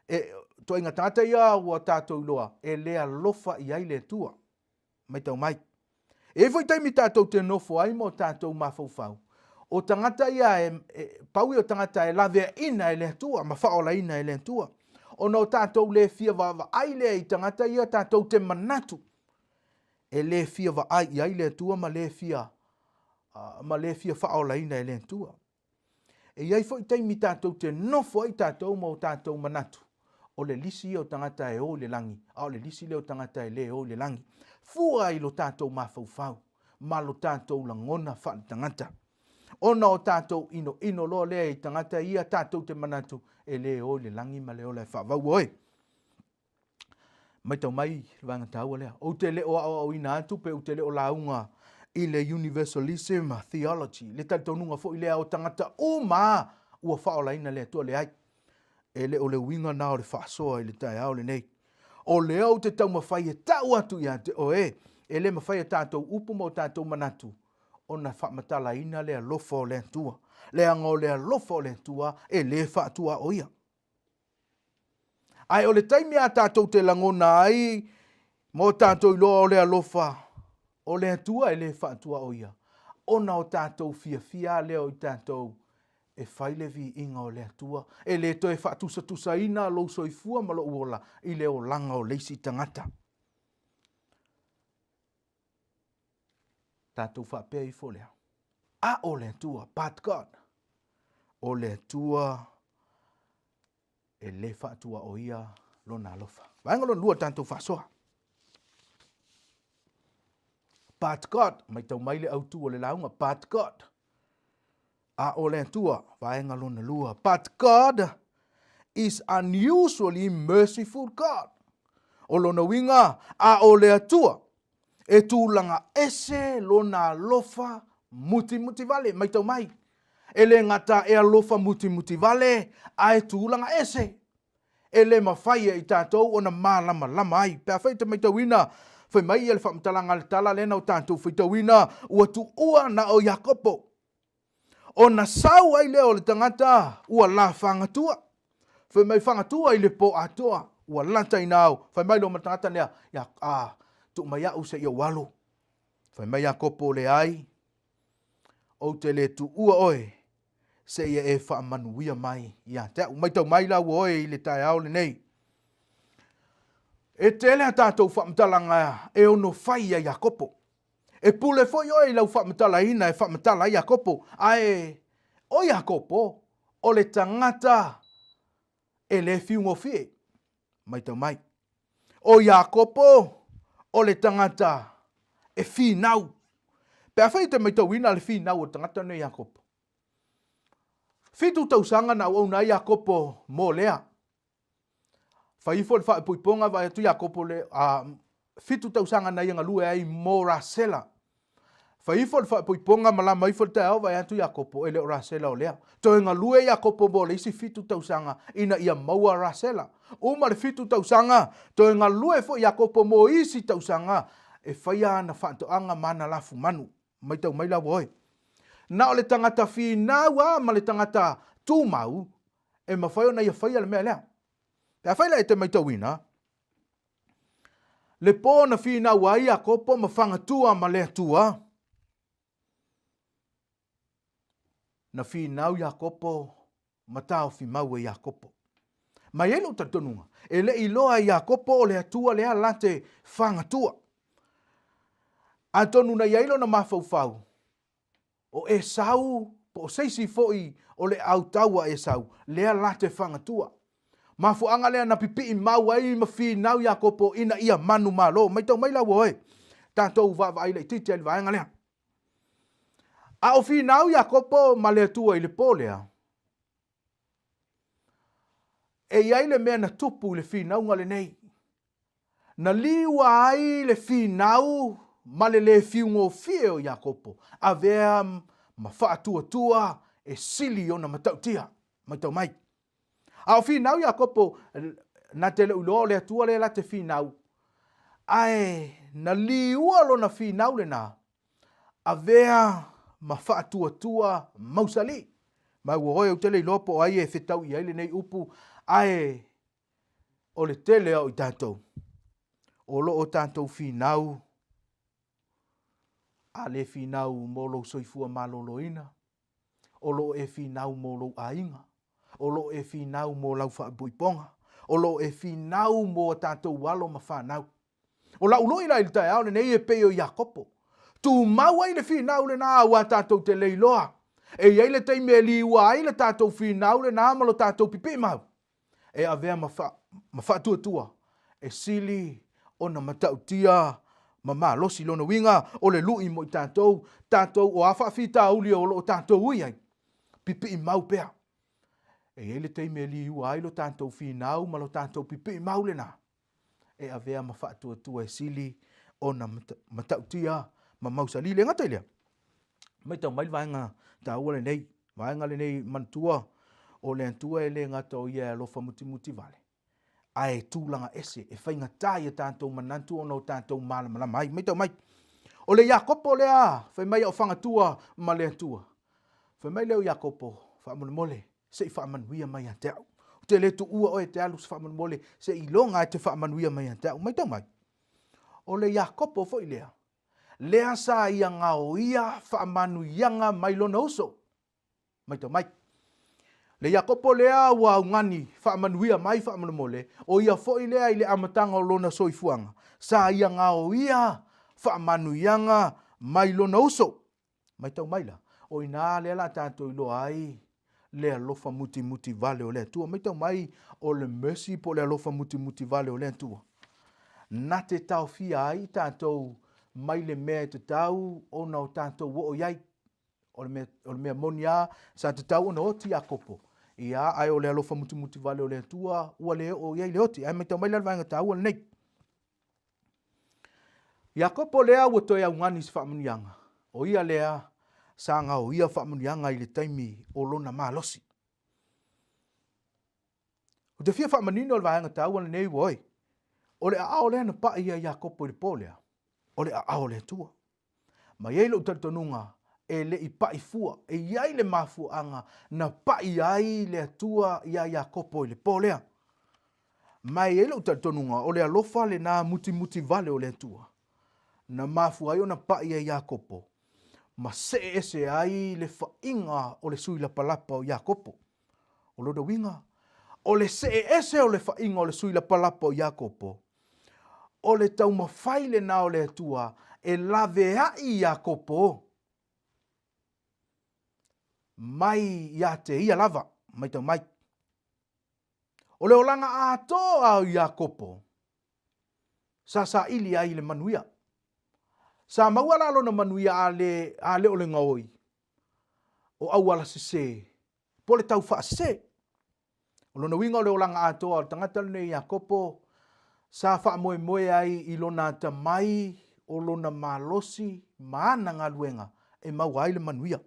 S1: E, ituaiga tagata ia ua tatou iloa e le alofa i ai le Atua. Maitau mai. E i ai foi taimi tatou te nofo ai ma o tatou mafaufau, o tagata ia e, e, pau ia o tagata e laveaina e le Atua ma faaolaina e le Atua. Ona o tatou le fia vaavaai lea i tagata ia tatou te manatu e le fia vaai i ai le Atua ma le fia, ma le fia faaolaina e le Atua. E i ai foi taimi tatou te nofo ai tatou ma o tatou manatu, o le lisi ia o tagata e o i le lagi, a o le lisi lea o tagata e le o i le lagi. Fua i lo tatou mafaufau ma lo tatou lagona faaletagata. Ona o tatou inoino loa lea i tagata ia tatou te manatu e le o i le lagi ma le ola e faavau oe. Maitau mai le vaega taua lea. Ou te le o aoaoina atu pe ou te le o lauga i le universalism theology, le talitonuga foi lea o tagata uma ua faaolaina le Atua. Leai, e le o le uiga na o le faasoa i le taeao lenei. O lea ou te taumafai e tau atu ia te oe, e le mafai e tatou upu ma o tatou manatu ona faamatalaina le alofa o le Atua. Leaga o le alofa o le Atua e le faatuaoia. Ae o le taimi a tatou te lagona ai ma o tatou iloa o le alofa o le Atua e le faatuaoia, ona o tatou fiafia lea o i tatou e fai le viiga o le Atua, e le toe faatusatusaina lou soifua ma lou ola i le olaga o le isi tagata. Tatou faapea ifo lea, a o le Atua, but God, o le Atua e le faatuaoia lona alofa. Vaega lona lua o le tatou faasoa. But God, maitau mai le autu o le lauga, but God. A o le Atua, vaega lona lua. But God is unusually merciful God. O lona uiga, a o le Atua, e tulaga ese lona alofa mutimuti vale, maitau mai. E le gata e alofa mutimuti vale, ae tulaga ese. E le mafai e i tatou ona malamalama ai. Pe afai e te maitauina, fai mai ia le faamatalaga a le tala lea na o tatou faitauina, ua tuua na o Iakopo. Ona sau ai lea o le tagata ua la fagatua. Fai mai fagatua i le po atoa, ua lata ina ao. Fai mai loa ma le tagata lea, ia, a, tuu mai au seia ou alu. Fai mai Iakopo, Leai, ou te le tuua oe seia e faamanuia mai ia te au. Maitau mai la ua oe i le taeao lenei. E tele a tatou faamatalaga e ono fai ia Iakopo. E pule foi oe i lau faamatalaina e faamatala ai Iakopo, ae o Iakopo o le tagata e le fiugofie. Maitau mai. O Iakopo o le tagata e finau. Pe afai e te maitauina le finau o le tagata lenei Iakopo. Fitu tausaga na auauna ai Iakopo mo Lea. Fai ifo le faaipoipoga vaai atu Iakopo le a fitu tausaga na ia galue ai mo Rasela. Fai ifo le faaipoipoga malama ifo le taeao vaai atu Iakopo e le o Rasela o Lea. Toe galue Iakopo mo le isi fitu tausaga ina ia maua Rasela. Uma le fitu tausaga, toe galue foi Iakopo mo isi tausaga e faia ana faatoaga ma ana lafumanu. Maitau mai la ua oe. Na o le tagata finau a ma le tagata tumau e mafai ona ia faia le mea lea. Pe afai la e te maitauina, le po na finau ai Iakopo ma fagatua ma le Atua, na finau Iakopo ma taofi mau e Iakopo. Ma e i ai lou talitonuga, e le i iloa e Iakopo o le Atua lea la te fagatua. Atonu na i ai lona mafaufau, o Esau po o se isi foi o le autau a Esau, lea la te fagatua. Mafuaaga lea na pipii mau ai ma finau Iakopo ina ia manumalo. Maitau mai la ua oe, tatou vaavaai laitiiti ai i le vaega lea. A o finau Iakopo ma le Atua i le po lea, e i ai le mea na tupu i le finauga lenei. Na liua ai le finau ma le lē fiugofie o Iakopo, avea ma faatuatua e sili ona matautia. Matau mai. A o finau Iakopo, na te le iloa o le Atua lea la te finau, ae na liua lona finau lena, avea ma faatuatua mausali. Ma ua oe ou te le iloa po o ai e fetau i ai lenei upu, ae o le tele o i tatou, o lo o tatou finau, a le finau mo lou soifua maloloina, o lo o e finau mo lou aiga, o lo o e finau mo lau faaipoipoga, o lo o e finau mo a tatou alo ma fanau. O lau lui la i le taeao lenei e pei o Iakopo. Tumau ai le finau lena aua tatou te le iloa. E i ai le taimi e liua ai le tatou finau lena ma lo tatou pipii mau. E avea ma, fa, ma faatuatua e sili ona matautia ma malosi lona uiga o le lui mo i tatou, tatou o a faafitauli o lo o tatou ui ai, pipii mau pea. E i ai le taimi e liua ai lo tatou finau ma lo tatou pipii mau lena. e avea ma faatuatua e sili ona matautia ma mausali. Le gata i lea, maitau mai le vaega taua lenei, vaega lenei manatua o le Atua e le gata o ia e alofa mutimuti vale, ae tulaga ese e faigata i a tatou manatu ona o tatou malamalama ai. Maitau mai, o le Iakopo lea fai mai a o fagatua ma le Atua. Fai mai lea o Iakopo, faamolemole, se i faamanuia mai ia te au. Ou te le tuua oe e te alu faamolemole se i iloga e te faamanuia mai ia te au. Maitau mai, o le Iakopo foi lea, lea sa ia gaoia faamanuiaga mai lona uso. Maitau mai, le Iakopo lea ua augani faamanuia mai faamolemole, o ia foi lea i le amataga o lona soifuaga, sa ia gaoia faamanuiaga mai lona uso. Maitau mai la, o i ina lea la tatou iloa ai Le alofa mutimuti vale o le Atua. Maitau mai o le mercy po o le alofa mutimuti vale o le Atua. Na te taofia ai i tatou mai le mea e tatau ona o tatou oo i ai. O le mea, o le mea moni lava, sa tatau ona oti Iakopo. Ia, ae o le alofa mutimuti vale o le Atua, ua le oo i ai le oti. Ae maitau mai la le vaega taua lenei. Iakopo lea ua toe augani i se faamanuiaga, o ia lea sa gaoia faamanuiaga i le taimi o lona malosi. Ou te fia faamanino le vaega taua lenei ua oe. O le aao lea na pai ia Iakopo i le po lea, o le aao o le Atua. Ma i ai lou talitonuga, e le i pai fua, e i ai le mafuaaga na pai ai le Atua iā Iakopo i le po lea. Ma e i ai lou talitonuga, o le alofa lena mutimuti vale o le Atua, na mafua ai ona pai ia Iakopo, ma see ese ai le faiga o le sui lapalapa o Iakopo. O lona uiga, o le see ese o le faiga o le sui lapalapa o Iakopo, o le taumafai lena o le Atua e laveai Iakopo mai ia te ia lava. Maitau mai. O le olaga atoa o Iakopo, sa saili ai i le manuia. Sa maua la lona manuia a le, a le o le gaoi o auala sese, po o le taufaasese. O lona uiga o le olaga atoa o le tagata lenei Iakopo, sa faamoemoe ai i lona atamai, o lona malosi ma ana galuega e maua ai le manuia.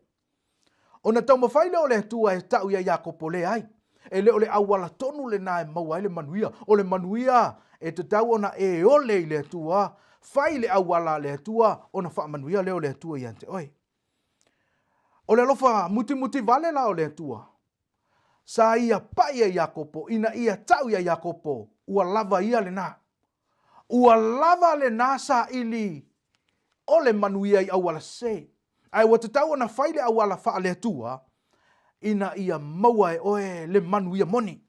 S1: Ona taumafai lea o le Atua e tau iā Iakopo, Leai, e le o le auala tonu lena e maua ai le manuia. O le manuia e tatau ona e ole i le Atua, fai le auala a le Atua, ona faamanuia lea o le Atua ia te oe. O le alofa mutimuti vale la o le Atua, sa ia pai e Iakopo ina ia tau iā Iakopo, ua lava ia lena. Ua lava lena saili o le manuia i auala sese, ae ua tatau ona fai le auala faale-Atua ina ia maua e oe le manuia moni.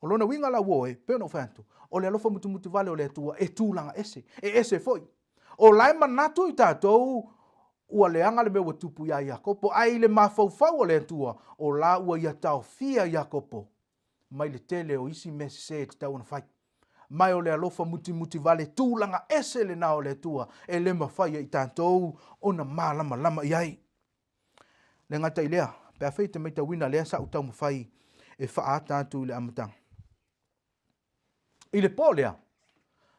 S1: O lona uiga la ua oe, pei ona ou fai atu, o le alofa mutumutu vale o le Atua e tulaga ese, e ese foi. O la e manatu i tatou ua leaga le mea ua tupu iā Iakopo, ae i le mafaufau o le Atua, o la ua ia taofia Iakopo mai le tele o isi mea sese e tatau ona fai. Ma o le alofa mutimuti vale tulaga ese lena o le Atua e le mafai e i tatou ona malamalama i ai. Le gata i lea, pe afai e te maitauina lea sa ou taumafai e faaata atu i le amataga. I le po lea,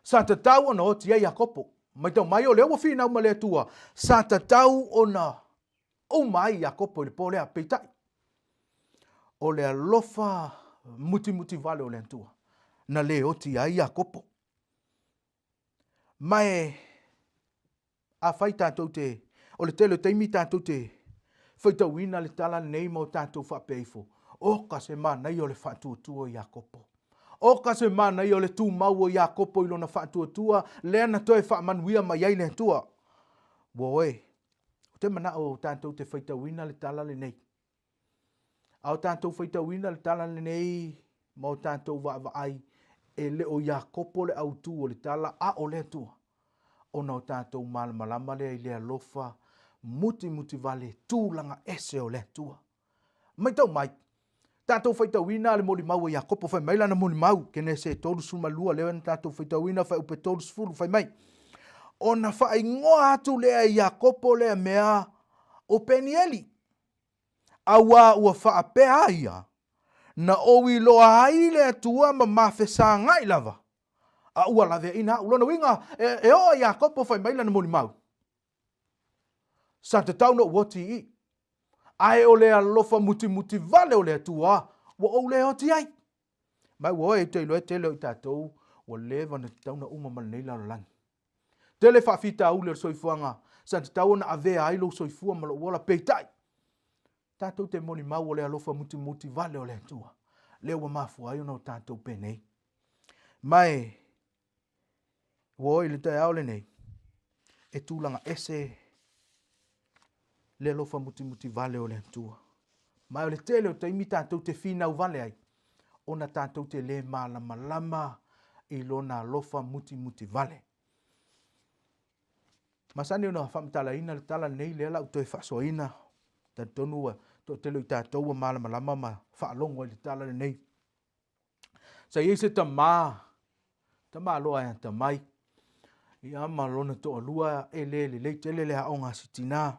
S1: sa tatau ona oti ai Iakopo. Maitau mai o lea ua finau ma le Atua, sa tatau ona uma ai Iakopo i le po lea, peitai, o le alofa mutimuti vale o le Atua, na le oti ai Iakopo. Ma e afai tatou te, o le tele o taimi tatou te faitauina le tala lenei ma o tatou faapea ifo, oka se manaia o le faatuatua o Iakopo. Oka se manaia o le tumau o Iakopo i lona faatuatua lea na toe faamanuia mai ai le Atua. Ua oe, Ou te manao tatou te faitauina le tala lenei. A o tatou faitauina le tala lenei ma o tatou vaavaai, e le o Iakopo le autu o le tala, a o le Atua. Ona o tatou malamalama lea i le alofa mutimuti vale tulaga ese o le Atua. Maitau mai, tatou faitauina le molimau a Iakopo, fai mai lana molimau, Kenese 32, lea na tatou faitauina fuaiupu 30, fai mai, ona faaigoa atu lea e Iakopo lea mea o Penieli, auā ua faapea ai ia, na ou iloa ai le Atua ma mafesagai lava, a ua laveaiina au. Lona uiga, e, e oo a Iakopo fai mai lana molimau, Sa tatau ona ou oti i i, ae o le alofa mutimuti vale o le Atua ua ou le oti ai. Ma ua oe, ou te iloa e tele o i tatou ua leva ona tatau ona uma ma lenei lalolagi. Tele faafitauli o le soifuaga sa tatau ona avea ai lou soifua ma lou ola, peitai, tatou te molimau o le alofa mutimuti vale o le Atua, lea ua mafua ai ona o tatou penei. Ma e Ua oo i le taeao lenei, e tulaga ese le alofa mutimuti vale o le Atua. Ma o le tele o taimi tatou te finau vale ai, ona tatou te le malamalama i lona alofa mutimuti vale. Masani ona faamatalaina le tala lenei, lea la ou toe faasoaina, talitonu ua Toatele o i tatou ua malamalama ma faalogo ai i le tala lenei. Sa i ai se tama, tamaloa e atamai, ia ma lona toalua e le lelei tele le aoga a si tina.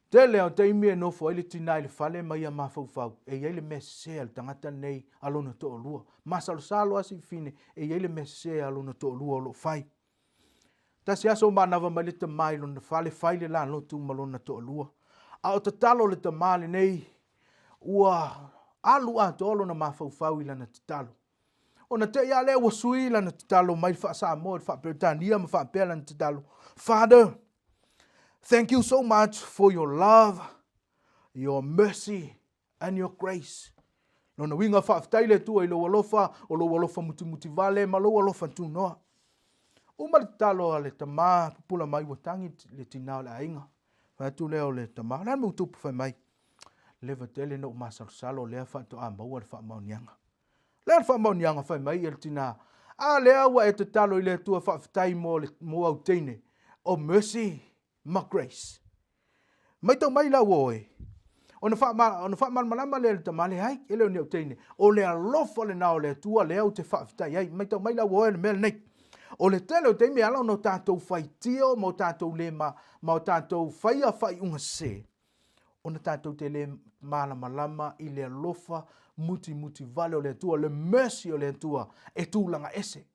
S1: Tele o taimi e nofo ai le tina i le fale ma ia mafaufau, e i ai le mea sese a le tagata lenei a lona toalua. Masalosalo lava si fafine e i ai le mea sese a lona toalua o lo o fai. Tasi aso manava mai le tama i lona fale, fai le lalotu ma lona toalua. A o tatalo le tama lenei, ua alu atoa lona mafaufau i lana tatalo. Ona te i lava lea ua sui lana tatalo mai le faa-Samoa i le faa-Peretania ma faapea lana tatalo, Father, thank you so much for your love, your mercy and your grace. Lona uiga, faafetai le Atua i lou alofa, o lou alofa mutimutivale ma lou alofa tunoa. Uma le tatalo a le tama, pupula mai ua tagi le tina o le aiga. Fai atu lea o le tama, o le a le mea ua tupu fai mai? Leva tele na ou masalosalo lea faatoa maua le faamaoniaga. Le a le faamaoniaga fai mai le tina, a lea ua e tatalo i le Atua faafetai mo le mo au teine o Mercy ma Grace. Maitau mai la ua oe. Ona faama, ona faamalamalama lea e le tama, leai, e le o ni au teine. O le alofa lena o le Atua lea ou te faafetai ai. Maitau mai la ua oe le mea lenei. O le tele o taimi e ala ona o tatou faitio ma o tatou le ma, ma o tatou faia faaiuga sese, ona tatou te le malamalama i le alofa mutimuti vale o le Atua, le mercy o le Atua e tulaga ese.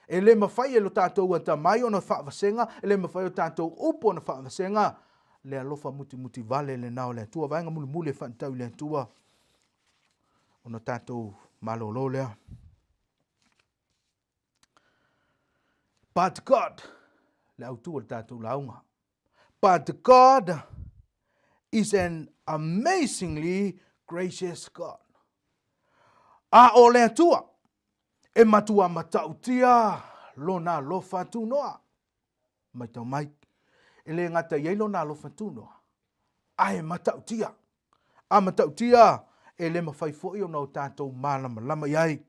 S1: E le mafai e lo tatou atamai ona faavasega, e le mafai e o tatou upu ona faavasega le alofa mutimuti vale lena o le Atua. Vaega mulimuli e faatatau i le Atua ona tatou malolo lea. But God, le autu o le tatou lauga. But God is an amazingly gracious God. A o le Atua, e matua matautia lona alofa tunoa. Maitau mai, e le gata i ai lona alofa tunoa, ae matautia. A matautia, e le mafai foi ona o tatou malamalama i ai.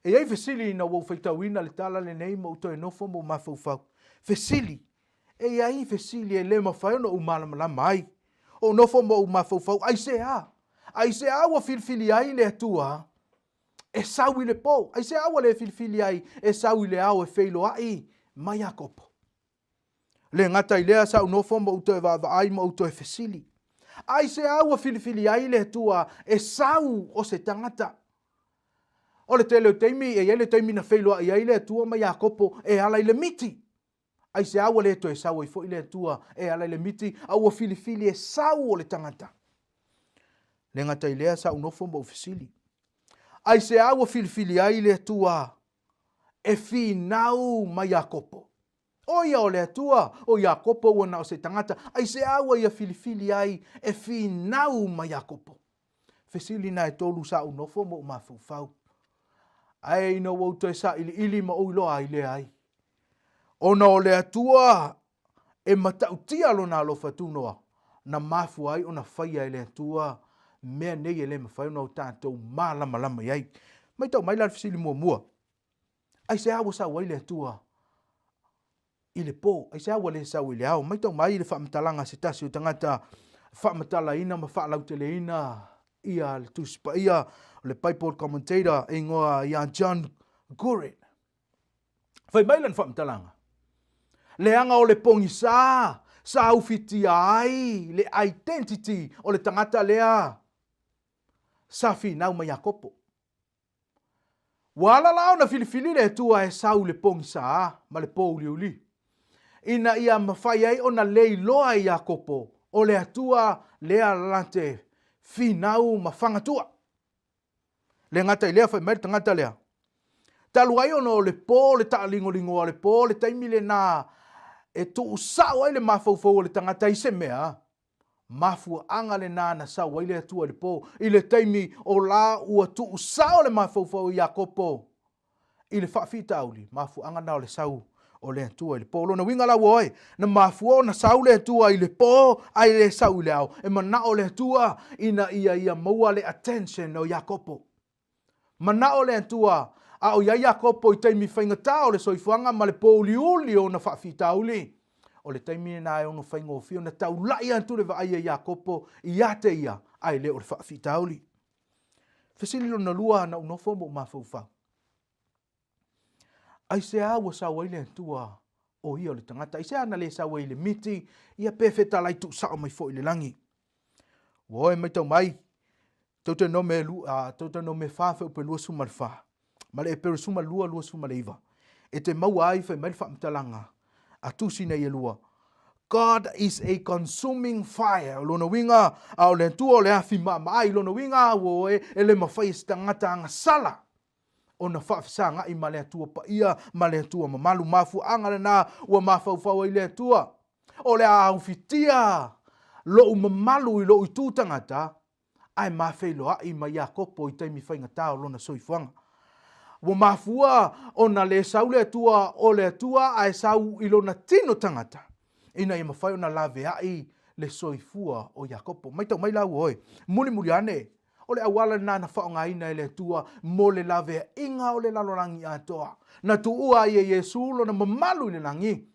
S1: E i ai fesili ina ua ou faitauina le tala lenei ma ou toe nofo ma ou mafaufau. Fesili, E i ai fesili e le mafai ona ou malamalama ai. Ou nofo ma ou mafaufau, Aisea? Aisea ua filifili ai le Atua e sau i le po? Aisea ua le filifili ai e sau i le ao e feiloai ma Iakopo? Le gata i lea, sa ou nofo ma ou toe vaavaai ma ou toe fesili, Aisea ua filifili ai le Atua e sau o se tagata? O le tele o taimi, e i ai le taimi na feiloai ai le Atua ma Iakopo e ala i le miti. Aisea ua le toe sau ai foi le Atua e ala i le miti, a ua filifili e sau o le tagata? Le gata i lea, sa ou nofo ma ou fesili, Aisea ua filifili ai le Atua e finau ma Iakopo? O ia o le Atua, o Iakopo ua na o se tagata, aisea ua ia filifili ai e finau ma Iakopo? Fesili na e tolu sa ou nofo ma ou mafaufau. Ae ina ua ou toe sailiili ma ou iloa ai, leai. Ona o le Atua e matautia lona alofa tunoa, na mafua ai ona faia e le Atua mea nei e le mafai ona o tatou malamalama i ai. Maitau mai la le fesili muamua, Aisea ua sau ai le Atua i le po? Aisea ua le sau i le ao? Maitau mai le faamatalaga a se tasi o tagata faamatalaina ma faalauteleina ia le Tusi Paia, o le Bible commentator e igoa ia John Gurit. Fai mai lana faamatalaga, leaga o le pogisa sa ufitia ai le identity o le tagata lea sa finau ma Iakopo. Ua ala la ona filifili le Atua e sau i le pogisa ma le pōuliuli, ina ia mafai ai ona le iloa e Iakopo o le Atua lea la te finau ma fagatua. Le gata i lea, fai mai le tagata lea, Talu ai ona o le po le taaligoligoa o le po le taimi lena e tuusao ai le mafaufau o le tagata i se mea, mafuaaga lena na sau ai le Atua i le po, i le taimi o la ua tuusao le mafaufau o Iakopo i le faafitauli, mafuaaga na o le sau o le Atua i le po. O lona uiga la ua oe, na mafua ona sau le Atua i le po ae le sau i le ao, e manao le Atua ina ia ia maua le attention o Iakopo. Manao le Atua a o i ai Iakopo i taimi faigata o le soifuaga ma le pōuliuli o ona faafitauli. O le taimi lena e ono faigofie ona taula'i atu le vaai a Iakopo ia te ia, ae le o le faafitauli. Fesili lona lua na ou nofo ma ou mafaufau. Aisea ua sau ai le Atua o ia o le tagata? Aisea na le sau ai i le miti, ia pe fetalai tuusao mai foi i le lagi? Ua oe matau mai, Deuteronome Deuteronome 4 fuaiupu e 24, ma le Epero 12, 29, e te maua ai fai mai le faamatalaga a tusi nei e lua, God is a consuming fire. O lona uiga, a o le Atua o le afi maamaai. Lona uiga, ua oe e le mafai e se tagata agasala ona faafesaga'i ma le Atua paia ma le Atua mamalu. Mafuaaga lena ua mafaufau ai le Atua, o le a ufitia lo'u mamalu i lo'u itu tagata, ae mafeiloa'i ma Iakopo i taimi faigata o lona soifuaga. Ua mafua ona le sau le Atua o le Atua ae sau i lona tino tagata, ina ia mafai ona lavea'i le soifua o Iakopo. Maitau mai la ua oe, mulimuli ane, O le auala lena na faaaogaina e le Atua mo le laveaiga o le lalolagi atoa. Na tuua ai e Iesu lona mamalu i le lagi,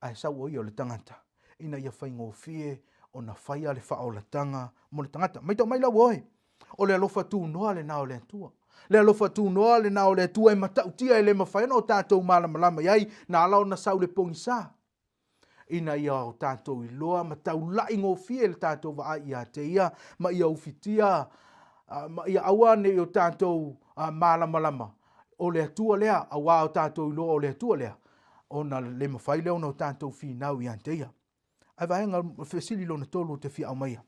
S1: ae sau o ia o le tagata, ina ia faigofie ona faia le faaolataga mo le tagata. Maitau mai la ua oe, o le alofa tunoa lena o le Atua. Le alofa tunoa lena o le Atua e matautia e le mafai ona o tatou malamalama i ai, na ala ona sau le pogisa. ina ia o tatou iloa ma taula'i gofie le tatou vaai ia te ia, ma ia ufitia, ma ia aua ne i o tatou malamalama o le Atua lea, auā o tatou iloa o le Atua lea, ona le mafai lea ona o tatou finau ia te ia. Ae vaega fesili lona tolu ou te fia aumaia.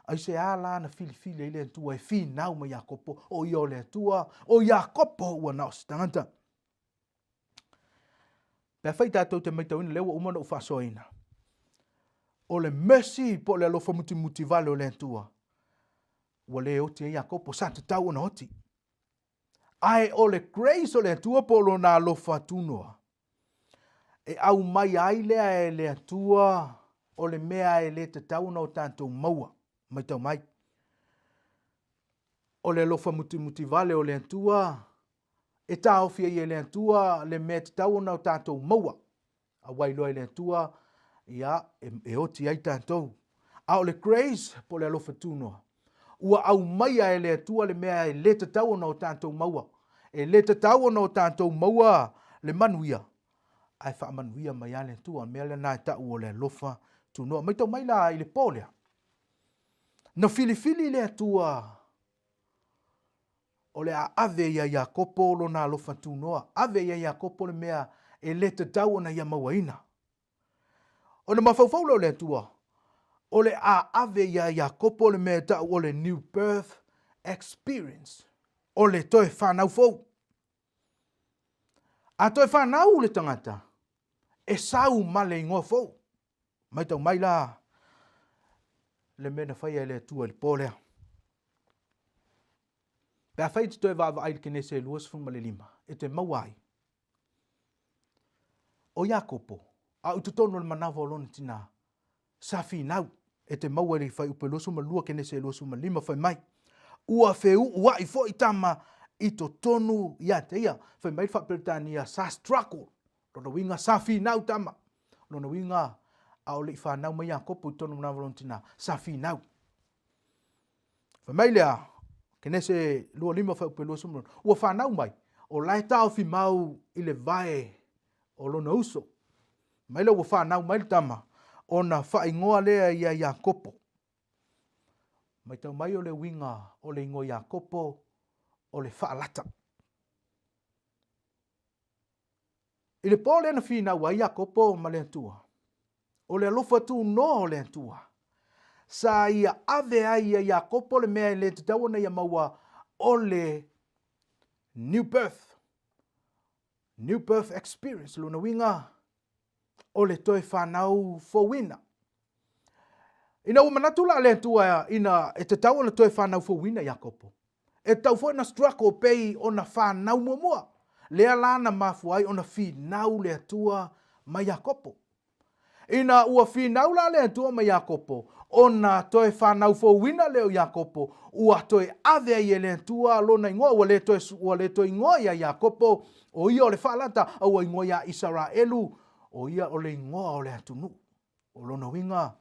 S1: Aisea la na filifili ai le Atua e finau ma Iakopo, o ia o le Atua, o Iakopo ua na o se tagata. Pe afai tatou te maitauina lea ua uma ona ou faasoaina, o le mercy po o le alofa mutimuti vale o le Atua, ua le oti ai Iakopo, sa tatau ona oti. Ae o le grace o le Atua po o lona alofa tunoa, e aumai ai lea e le Atua o le mea e le tatau ona o tatou maua. Maitau mai. O le alofa mutimuti vale o le Atua, E taofi ai e le Atua le mea e tatau ona o tatou maua. Aua iloa e le Atua, ia, e, e oti ai tatou. A o le grace, po o le alofa tunoa, ua aumaia e le Atua le mea e le tatau ona o tatou maua. E le tatau ona o tatou maua le manuia, ae faamanuia mai lava le Atua. O le mea lena e tau o le alofa tunoa. Maitau mai la i le po lea, na filifili le Atua o le a ave ia Iakopo lona alofa tunoa, ave ia Iakopo le mea e le tatau ona ia mauaina. Ona mafaufau lea o le Atua, o le a ave ia Iakopo le mea e tau o le new birth experience, o le toe fanau fou. A toe fanau le tagata, e sau ma le igoa fou. Maitau mai la le mea na faia e le Atua i le po lea. Pe afai e te toe vaavaai i le Kenese 25, e te maua ai. O Iakopo, a o i totonu o le manava o lona tinā, sa finau, e te maua i le fuaiupu e 22 Kenese 25 fai mai, Ua feuua'i foi tama i totonu ia te ia. Fai mai le Faa-Peretania, sa struggle. Lona uiga, sa finau tama. Lona uiga, a o le i fanau mai Iakopo i totonu o manava o lona tinā, sa finau. Fai mai lea, Kenese 25 fuaiupu e 26, ua fanau mai, o la e taofi mau i le vae o lona uso. Mai lea ua fanau mai le tama, ona faaigoa lea ia Iakopo. Maitau mai o le uiga o le igoa Iakopo, o le faalata. I le po lea na finau ai Iakopo ma le Atua, o le alofa tunoa o le Atua, sa ia ave ai ia Iakopo le mea e le tatau ona ia maua o le new birth, new birth experience, lona uiga o le toe fanau fouina. Ina ua manatu la le Atua ina e tatau ona toe fanau fouina Iakopo, e tatau foi ona struggle pei ona fanau muamua. Lea la na mafua ai ona finau le Atua ma Iakopo. Ina ua finau la le Atua ma Iakopo, ona toe fanau fouina lea o Iakopo, ua toe ave ai e le Atua lona igoa, ua le toe, ua le toe igoa ia Iakopo, o ia o le faalata, a ua igoa ia Isaraelu, O ia o le igoa o le atunuu. O lona uiga,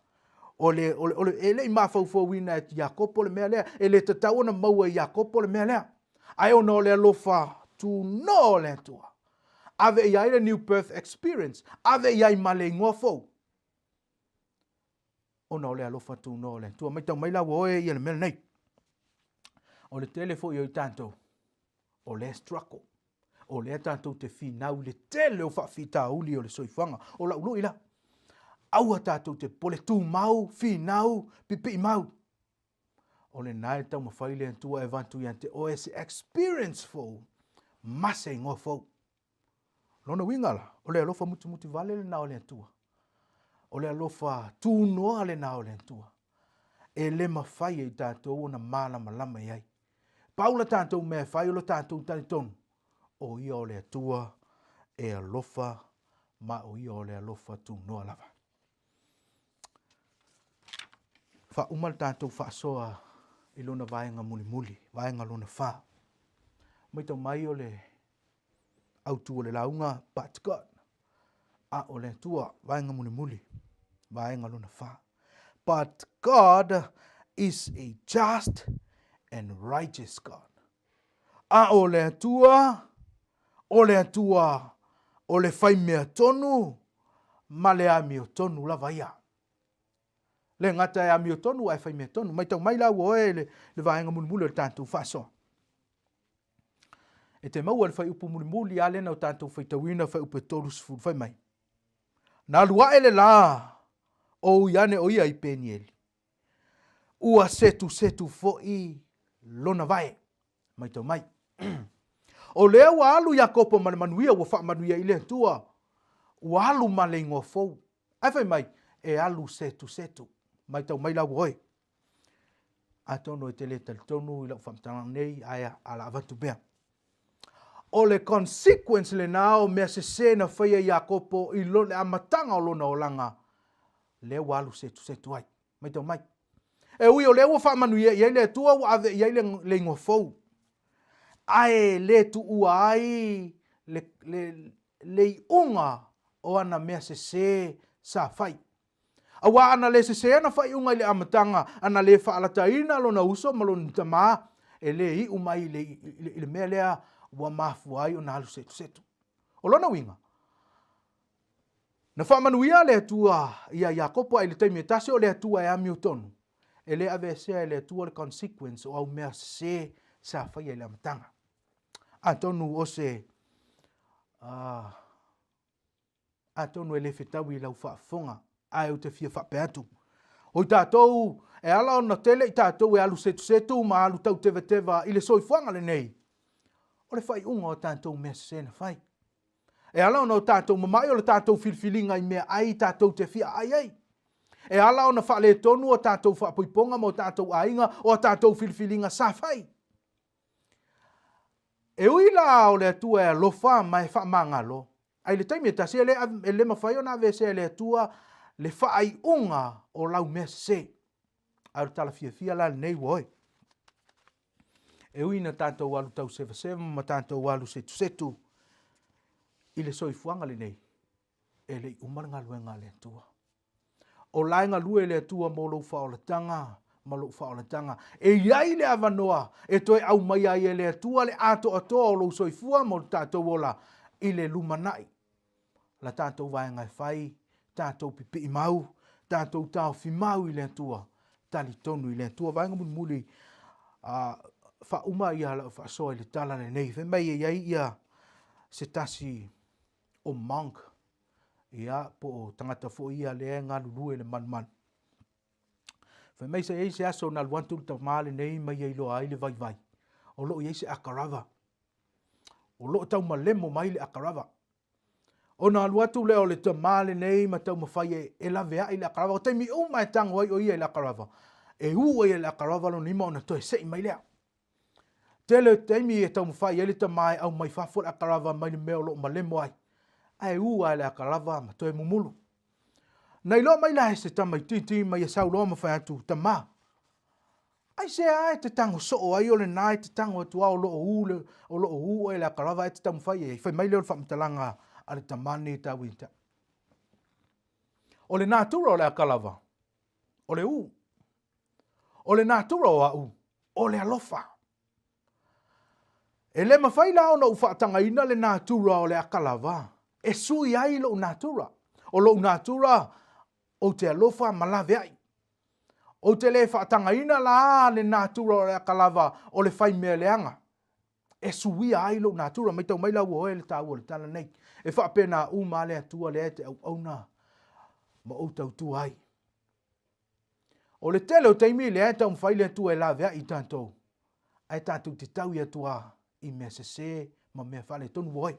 S1: o le, o le, o le, e le i mafaufauina e Iakopo le mea lea, e le tatau ona maua e Iakopo le mea lea. Ae ona o le alofa tunoa o le Atua, ave i ai le new birth experience, ave i ai ma le igoa fou. Ona o le alofa tunoa o le Atua. Maitau mai la ua oe ia le mea lenei. O le tele foi o i tatou, o lea struggle. O lea tatou te finau i le tele o faafitauli o le soifuaga. O lau lui la, aua tatou te popole, tumau, finau, pipii mau. O lena e taumafai le Atua e avatu ia te oe se experience fou ma se igoa fou. Lona uiga la, o le alofa mutimuti vale lena o le Atua. O le alofa tunoa lena o le Atua. E le mafai e i tatou ona malamalama i ai. Pau la tatou mea e fai o lo tatou talitonu, o ia o le Atua e alofa ma o ia o le alofa tunoa lava. Faauma le tatou faasoa i lona vaega mulimuli, vaega lona fa. Maitau mai o le autu o le lauga, but God, a o le Atua, vaega mulimuli, vaega lona fa. But God is a just and righteous God. A o le Atua, o le Atua o le faimea tonu ma le amiotonu lava ia. Le gata e amiotonu ae faimea tonu. Maitau mai la ua oe le, le vaega mulimuli o le tatou faasoa. E te maua le fuaiupu mulimuli a lena o tatou faitauina fuaiupu e 30 fai mai. Na alu ae le lā o ui ane o ia i Penieli. Ua setusetu foi lona vae. Maitau mai. O lea ua alu Iakopo ma le manuia ua faamanuia i le Atua, ua alu ma le igoa fou. Ae fai mai, e alu setusetu. Maitau mai la ua oe. Atonu e te le talitonu i lau faamatalaga nei, ae a la avatu pea. O le consequence lena o mea sese na faia e Iakopo i le amataga o lona olaga, lea ua alu setusetu ai. Maitau mai. E ui o lea ua faamanuia i ai le Atua ua ave i ai le, le igoa fou, ae le tuua ai le, le, le iuga o ana mea sese sa fai. Aua ana le sese ana faaiuga i le amataga, ana le faalataina lona uso ma lona tamā, e le iu mai i le, i le, i le mea lea ua mafua ai ona alu setusetu. O lona uiga, na faamanuia le Atua iā Iakopo, a i le taimi e tasi o le Atua e amiotonu, e le aveesea e le Atua le consequence o au mea sese sa faia i le amataga. Atonu o se uh, Atonu e le fetaui i lau faafofoga, ae ou te fia faapea atu, o i tatou, e ala ona tele i tatou e alu setusetu ma alu tautevateva i le soifuaga lenei, o le faaiuga o tatou mea sese na fai. E ala ona o tatou mama'i o le tatou filifiliga i mea ai tatou te fia aai ai. E ala ona faaletonu o tatou faapoipoga ma o tatou aiga o a tatou filifiliga sa fai. E ui la o le Atua e alofa ma e faamagalo, a i le taimi e tasi e le, e le mafai ona aveesea e le Atua le faaiuga o lau mea sese. A o le tala fiafia la lenei ua oe. E ui ina tatou alu tausevaseva ma tatou alu setusetu i le soifuaga lenei, e le i uma le galuega a le Atua. O la e galue le Atua mo lou faaolataga ma lou faaolataga. E i ai le avanoa e toe aumaia ai e le Atua le atoatoa o lou soifua ma lo tatou ola i le lumanai. La tatou vaega e fai, tatou pipii mau, tatou taofi mau i le Atua, talitonu i le Atua. Vaega mulimuli, uh, faauma ia lau faasoa i le tala lenei. Fai mai e i ai ia se tasi o monk, ia, po o tagata foi ia lea e galulue i le malumalu. Fai mai sa i ai se aso na alu atu le tamā lenei ma ia iloa ai le vaivai. O lo o i ai se akarava. O lo o taumalemo mai le akarava. Ona alu atu lea o le tamā lenei ma taumafai e, e laveai le akarava. O taimi uma e tago ai o ia i le akarava, e u ai e le akarava lona lima ona toe sei mai lea. Tele o taimi e taumafai ai le tama e aumai fafo le akalava mai le mea o lo o malemo ai, ae u lava i le akalava ma toe mumulu. Na iloa mai la e se tamaitiiti ma ia sau loa ma fai atu, Tama, aisea e te tago soo ai o lena e te tago atu lava o lo o u le, o lo o u oe i le akalava ae te taumafai i ai? Fai mai lea o le faamatalaga a le tama lenei e taua ia te au. O le natura o le akalava, o le ū. O le natura o a'u, o le alofa. E le mafai la ona ou faatagaina le natura o le akalava e sui ai lo'u natura. O lo'u natura ou te alofa ma laveai. Ou te le faatagaina la le natura o le akalava o le fai mea leaga e suia ai lou natura. Maitau mai la ua oe le taua o le tala nei. E faapena uma lava le Atua lea e te auauna ma ou tautua ai. O le tele o taimi lea e taumafai le Atua e laveai i tatou, ae tatou te taui atu lava i mea sese ma mea faaletonu ua oe.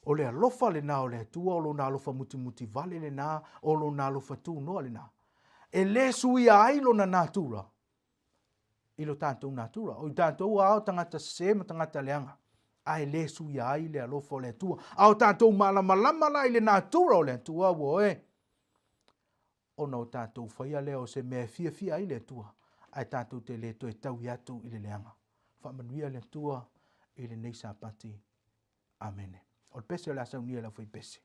S1: O le alofa lena o le Atua, o lona alofa mutimuti vale lena, o lona alofa tunoa lena. E le suia ai lona natura i lo tatou natura. O i tatou lava o tagata sese ma tagata leaga, ae le suia ai le alofa o le Atua. A o tatou malamalama la i le natura o le Atua, ua oe, ona o tatou faia lea o se mea e fiafia ai le Atua, ae tatou te le toe taui atu i le leaga. Faamanuia le Atua i lenei Sapati. Amene. O le pese o le a saunia e le aufaipese.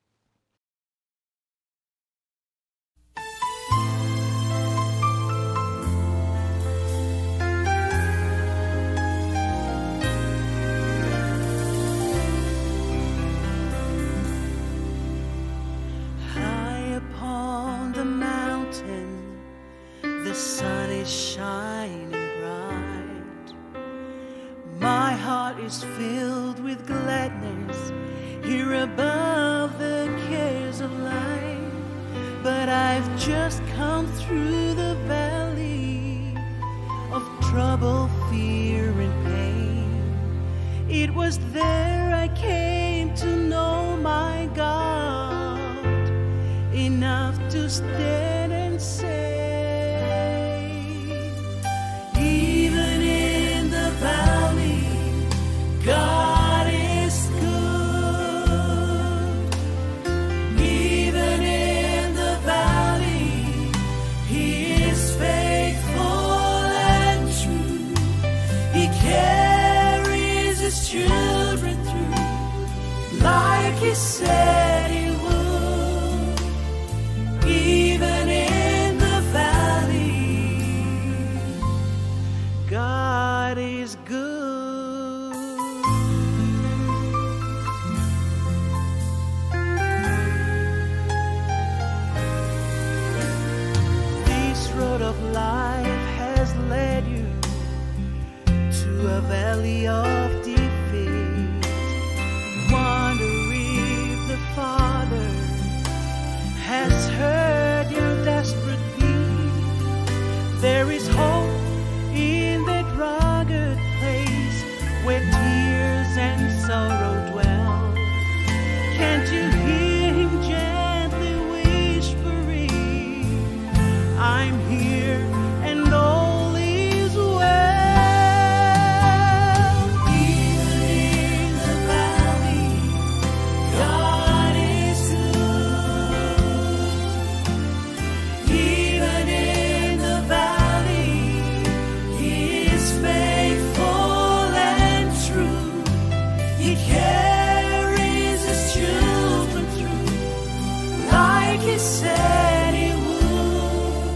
S4: High upon the mountain, the sun is shining bright. My heart is filled with gladness here above the cares of life. But I've just come through the valley of trouble, fear, and pain. It was there I came to know my God enough to stand and say, Even in the valley, God is good. Even in the valley, He is faithful and true. He carries His children through, like He said He would. Even in the valley, God is good. This road of life has led you to a valley of defeat. Wonder if the Father has heard your desperate plea. There is hope in that rugged place where tears and sorrow dwell. Can't you hear him gently whispering, I'm here and all is well. Even in the valley, God is good. Even in the valley, He is faithful and true. He carries His children through, like He said He would.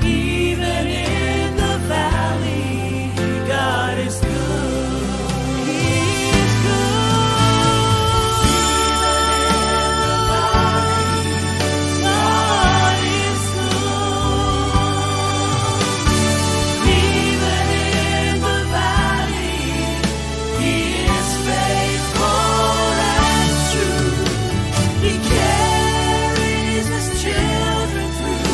S4: Even in the valley, God is good. He is good. Even in the valley, God is good. Even in the valley, He is faithful and true. He carries His children through,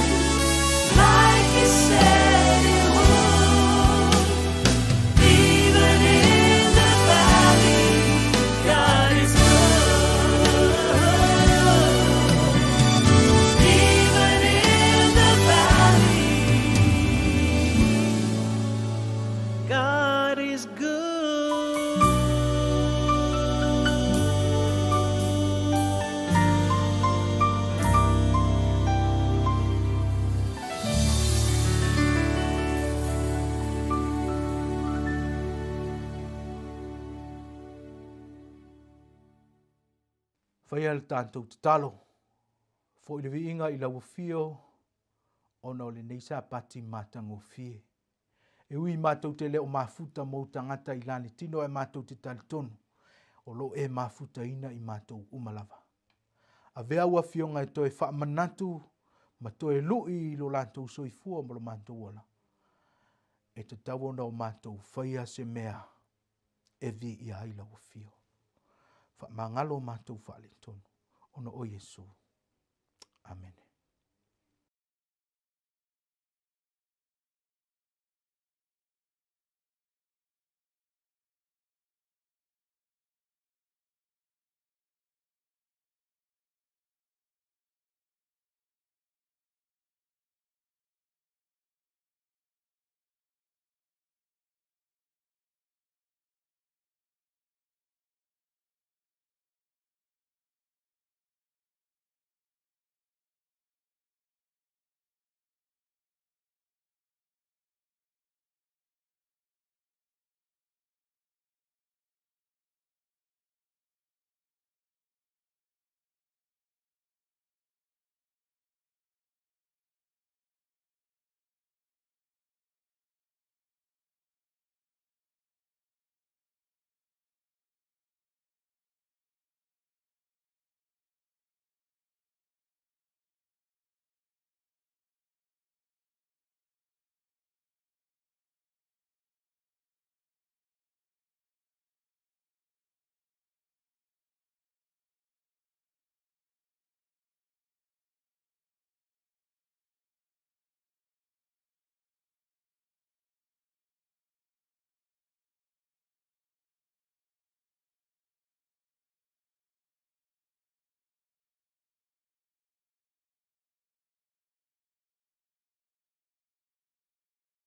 S4: like He said He would. Even in the valley, God is good. Even in the valley, God is good.
S1: Faia le tatou tatalo. Fo'i le viiga i lau afio ona o lenei Sapati matagofie. E ui matou te le o mafuta mou tagata i la le tino ae matou te talitonu o lo o e mafutaina i matou uma lava. Avea au afioga e toe faamanatu ma toe lui i lo latou soifua ma lo matou ola. E tatau ona o matou faia se mea e viia ai lau afio. Faamagalo matou faaletonu ona o Iesu. Amene.